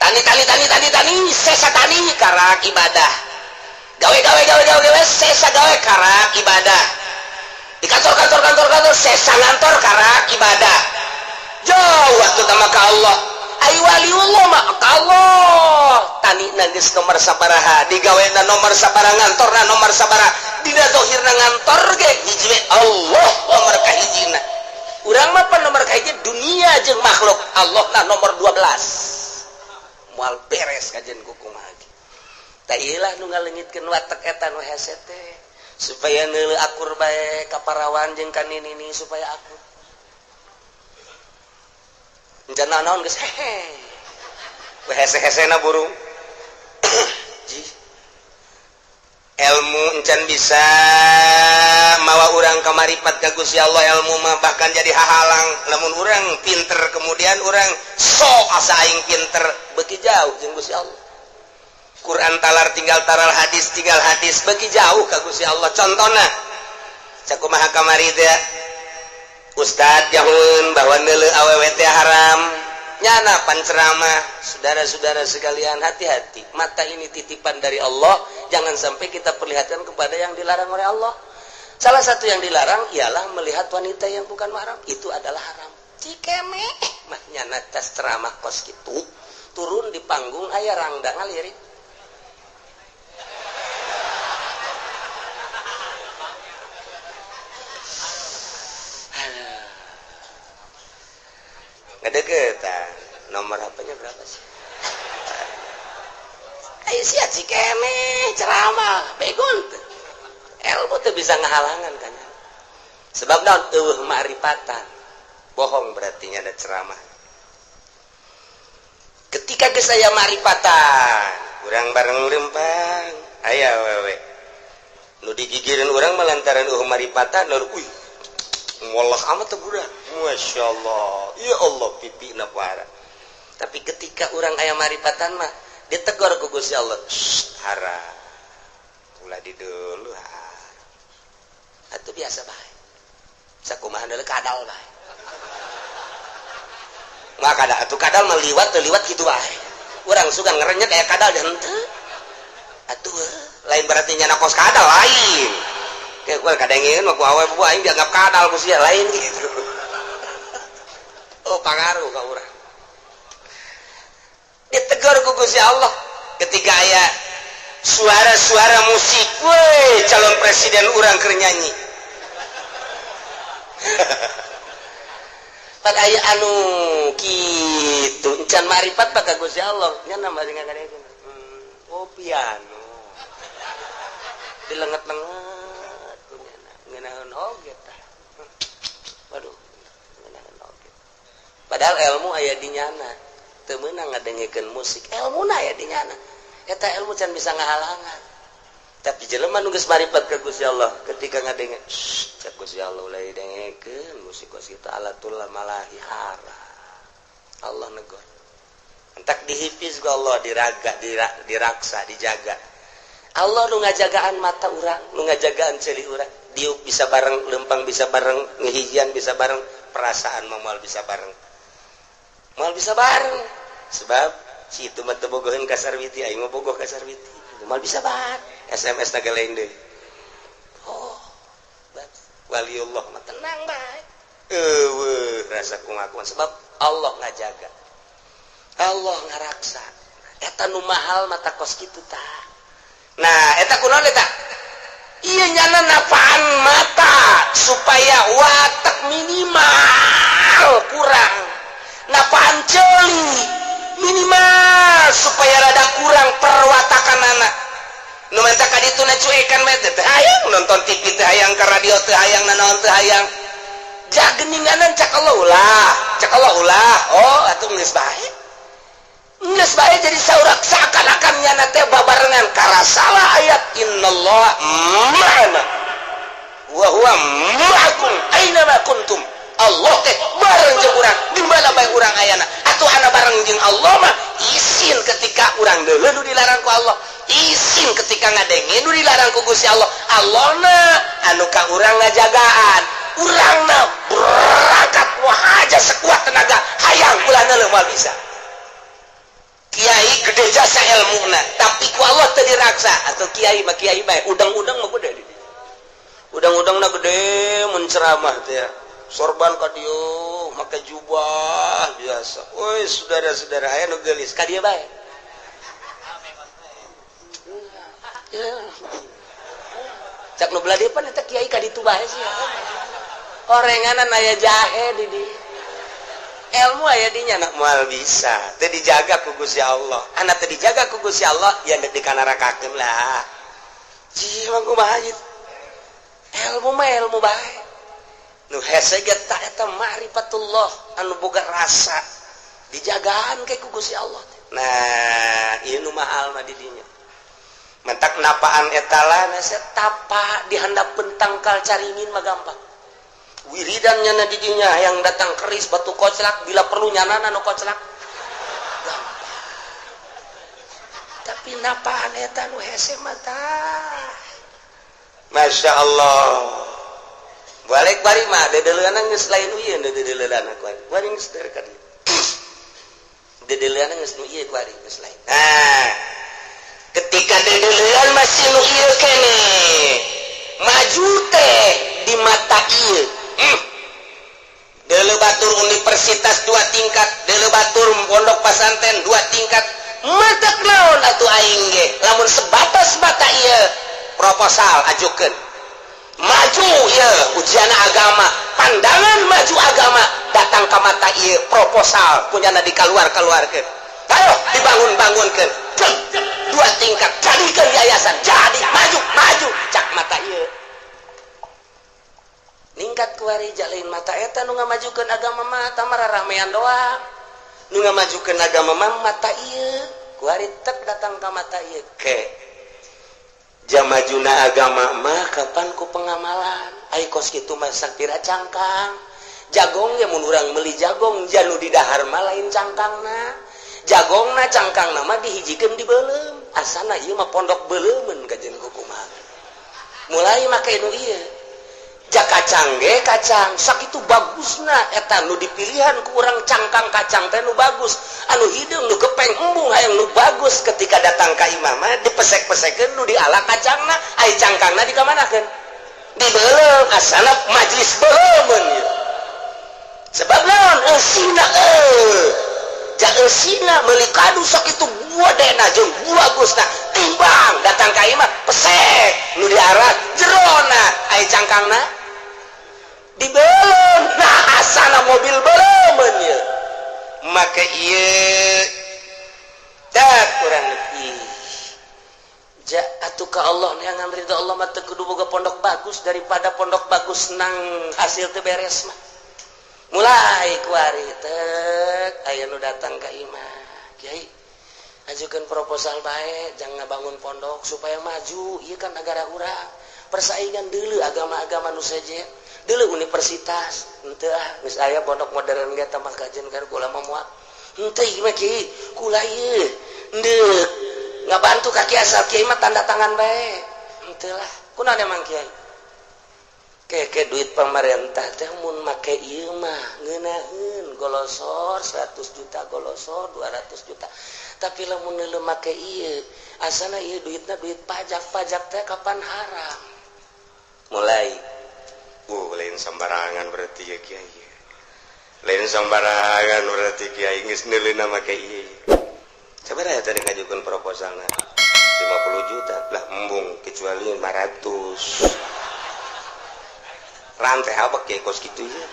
tani tani tani tani tani, sesa tani karak ibadah, gawe gawe gawe gawe gawe, sesa gawe karak ibadah, di kantor kantor kantor kantor, sesa ngantor karak ibadah. Jauh waktu sama ka Allah. Ai waliullah mah ka Allah, tani geus nomor sabaraha, digawena nomor sabaraha, ngantorna nomor sabaraha, dina zahirna ngantor ge hiji we, Allah nomor kahijina. Urang mah pan nomor kahiji dunia jeung makhluk, Allah na nomor 12, moal beres kajian kukumaha ge. Tah, ieu lah nu ngaleungitkeun watak eta nu hese teh, supaya neuleuh akur bae ka parawan jeung ka nini, supaya akur. Encan naon geus hehe, hese-hesena burung. Ji, ilmu encan bisa mawa urang ka maripat ka Gusti Allah. Ilmu mah bahkan jadi hahalang. Lamun urang pinter, kemudian urang sok asa aing pinter, beuki jauh jeung Gusti Allah. Quran talar tinggal taral, hadis tinggal hadis, bagi jauh ka Gusti Allah. Contohna cakumaha kamari teh, Ustad jahun bahwa neuleu awewe teh haram. Nyana pan ceramah, "Saudara-saudara sekalian, hati-hati, mata ini titipan dari Allah, jangan sampai kita perlihatkan kepada yang dilarang oleh Allah. Salah satu yang dilarang ialah melihat wanita yang bukan mahram, itu adalah haram." Cikeme mah nyana tas ceramah kos gitu, turun di panggung aya rangda ngalirik. Ngedeketan, nomor HP-nya berapa sih? Ayo sia, cikeme ceramah begon teu. Ilmu teu bisa ngahalangan kan, sebab naon? Eueuh ma'rifatan. Bohong berarti ada ceramah. Ketika geus aya ma'rifatan, urang bareng lempang aya awewe nu digigireun urang mah lantaran eueuh maripatan, lalu uih, ngolah amat teh budak, Masya Allah, ya Allah, pipi na parah. Tapi ketika urang aya maripatan mah ditegur ku Gusti Allah, "Haram, ulah di dulu." Atuh biasa bae, sakumaha deuleu kadal bae mah kadal. Atuh kadal mah liwat teu liwat kitu bae, urang suka ngerenyet aya kadal dan henteu. Atuh lain berarti nyana kos kadal, lain. Kayak gue kadengeun mah ku awe bu aing dianggap kadal ku sia, lain gitu. Oh, pangaruh ka urang. Ditegur ku Gusti Allah ketika aya suara-suara musik, weh, calon presiden urang keur nyanyi. Pan aya anu kitu encan marifat pak ka Gusti Allah, nya masih ngakadengeun. Oh, piano dilenget-lenget ngeunahun oge tah. Waduh, ngeunahun oge. Padahal ilmu aya di nyana, teu meunang ngadengekeun musik, ilmuna aya di nyana. Eta ilmu can bisa ngahalangan. Tapi jelema nu geus marifat ka Gusti Allah, ketika ngadenge, cek Gusti Allah, ulah didengekeun musik kos kitu, alatul malahi haram. Allah negor. Entak dihipis ku Allah, diraga, diraksa, dijaga. Allah nu ngajagaan mata urang, nu ngajagaan ceuli urang. Diuk bisa bareng, lempang bisa bareng, ngehijian bisa bareng, perasaan mah moal bisa bareng. Moal bisa bareng. Sebab si itu mah teu bogoheun ka Sarwiti, aing mah bogoh ka Sarwiti. Moal bisa bareng. SMS na lain deui. Oh, waliullah mah tenang bae. Eueuh, rasa kumaha sebab Allah ngajaga. Allah ngaraksa. Eta nu mahal mata kos kitu tah. Nah, eta kunaon eta? Iya, nyana napaan mata supaya watak minimal kurang. Napaan ceuli minimal supaya rada kurang perwatakan anak. Nu menta ka ditu na cuekan mah teh hayang nonton TV, teh hayang ka radio, teh hayang nanaon, teh hayang. Jageninganan cak Allah ulah, cak Allah ulah. Oh, atuh geus bae. Geus bae jadi saurak seakan-akan nyana teh babarengan karasalah ayat innallaha ma'ana wa huwa ma'akum aina ma kuntum. Allah teh bareng jeung urang di mana bae urang ayana. Atuh ana bareng jeung Allah mah isin ketika urang deuleu nu dilarang ku Allah, isin ketika ngadenge nu dilarang ku Gusti Allah. Allahna anu ka urang ngajagaan, urangna berangkat wah aja sekuat tenaga hayang ulah neuleuh moal bisa. Kiai gede jasa ilmuna, tapi ku Allah teu diraksa. Atau kiai mah kiai bae, udang-udang mah gede, udang-udangna gede mun ceramah teh ya. Sorban ka dieu, make jubah biasa. Woi, saudara-saudara, aya nu geulis ka dieu bae. Cak nu belah dieu pan eta kiai ka ditu bae sih. Orenganan aya jahe di dieu. Ilmu aya di nya moal bisa. Teu dijaga ku Gusti Allah. Anak teu dijaga ku Gusti Allah, ya deuk dikanarakakeun lah. Jiwa kumaha ieu? Ilmu mah ilmu bae. Nu hese ge ta eta ma'rifatullah anu boga rasa dijagaan ke ku Gusti Allah. Nah, ieu nu mahal mah di dinya. Mentak napaan eta lah tapa di handapeun tangkal caringin mah gampang. Wiridan nyana di dinya yang datang keris batu koclak, bila perlu nyana nu koclak. Gampang. Tapi napaan eta nu hese mata. Masya Allah. Balik bari mah dedeleunana geus lain ieu, dedeleunana kuari. Kuari geus teu ka dieu. Dedeleunana geus nu ieu, kuari geus lain. Nah, ketika dedeleuan masih nu ieu kene. Maju teh di mata ieu. Deuleu batur universitas dua tingkat, deuleu batur pondok pesantren dua tingkat. Matak naon atuh aing ge lamun sebatas mata ieu proposal ajukeun. Maju ieu ujian agama, pandangan maju agama datang ke mata ieu proposal punyana dikaluar-keluarkeun. Ayo dibangun-bangunkeun. Dua tingkat jadikeun yayasan, jadi maju, maju cak mata ieu. Ningkat kuari jalin mata eta nu ngamajukeun agama mah tamara ramean doang. Nu ngamajukeun agama mah mata ieu. Kuari tek datang ka mata ieu ke. Jamajuna agama mah kapan ku pengamalan. Ai kos kitu mah sakira cangkang. Jagong ge mun urang meuli jagong janu di dahar mah lain cangkangna. Jagongna cangkangna mah dihijikeun di beuleum. Asana ieu mah pondok beuleumeun kajen kumaha. Mulai make nu ieu. Ja kacang ge kacang sakitu bagusna eta nu dipilihan ku urang cangkang kacang teh nu bagus, anu hideung, nu gepeng, embung, hayang nu bagus. Ketika datang ka imah mah dipesek-pesekeun nu diala kacangna, ai cangkangna dikamanakeun? Dibeuleum. Asana majlis beuleumeun ieu sebab naon? Eusina ja eusina meuli kadu sakitu buadena jeung bagusna, timbang datang ka imah pesek nu diarak jerona, ai cangkangna dibeuleum. Nah, asana mobil beuleum ieu make ieu tak kurang lebih ja atuh ka Allah neangan ridho Allah mah teu kudu boga pondok bagus, daripada pondok bagus nang hasil teu beres mah. Mulai kuari tek aya nu datang ka imah, "Kiai, ajukan proposal baik, jangan bangun pondok supaya maju iya kan negara urang persaingan dulu agama-agama nu sejen dulu universitas." "Henteu ah, geus aya pondok modern ge tambah kajian kan kula mah moal." "Henteu ieu mah, Kiai, kula ieu ndek ngabantu ka kiai, asal kiai mah tanda tangan bae." "Henteu lah." "Kunaon emang, Kiai?" "Keke duit pemerintah teh mun make ieu mah ngeunaheun golosor 100 juta, golosor 200 juta, tapi lamun neuleu make ieu asana ieu duitna duit pajak, pajak teh kapan haram." Mulai, lain sembarangan berarti ya, Kiai, lain sembarangan berarti Kiai geus neuleuna make ieu. Sabaraha tadi ngajukeun proposalna? 50 juta lah, embung kecuali 500 rantai apa kayak kos gitu ya.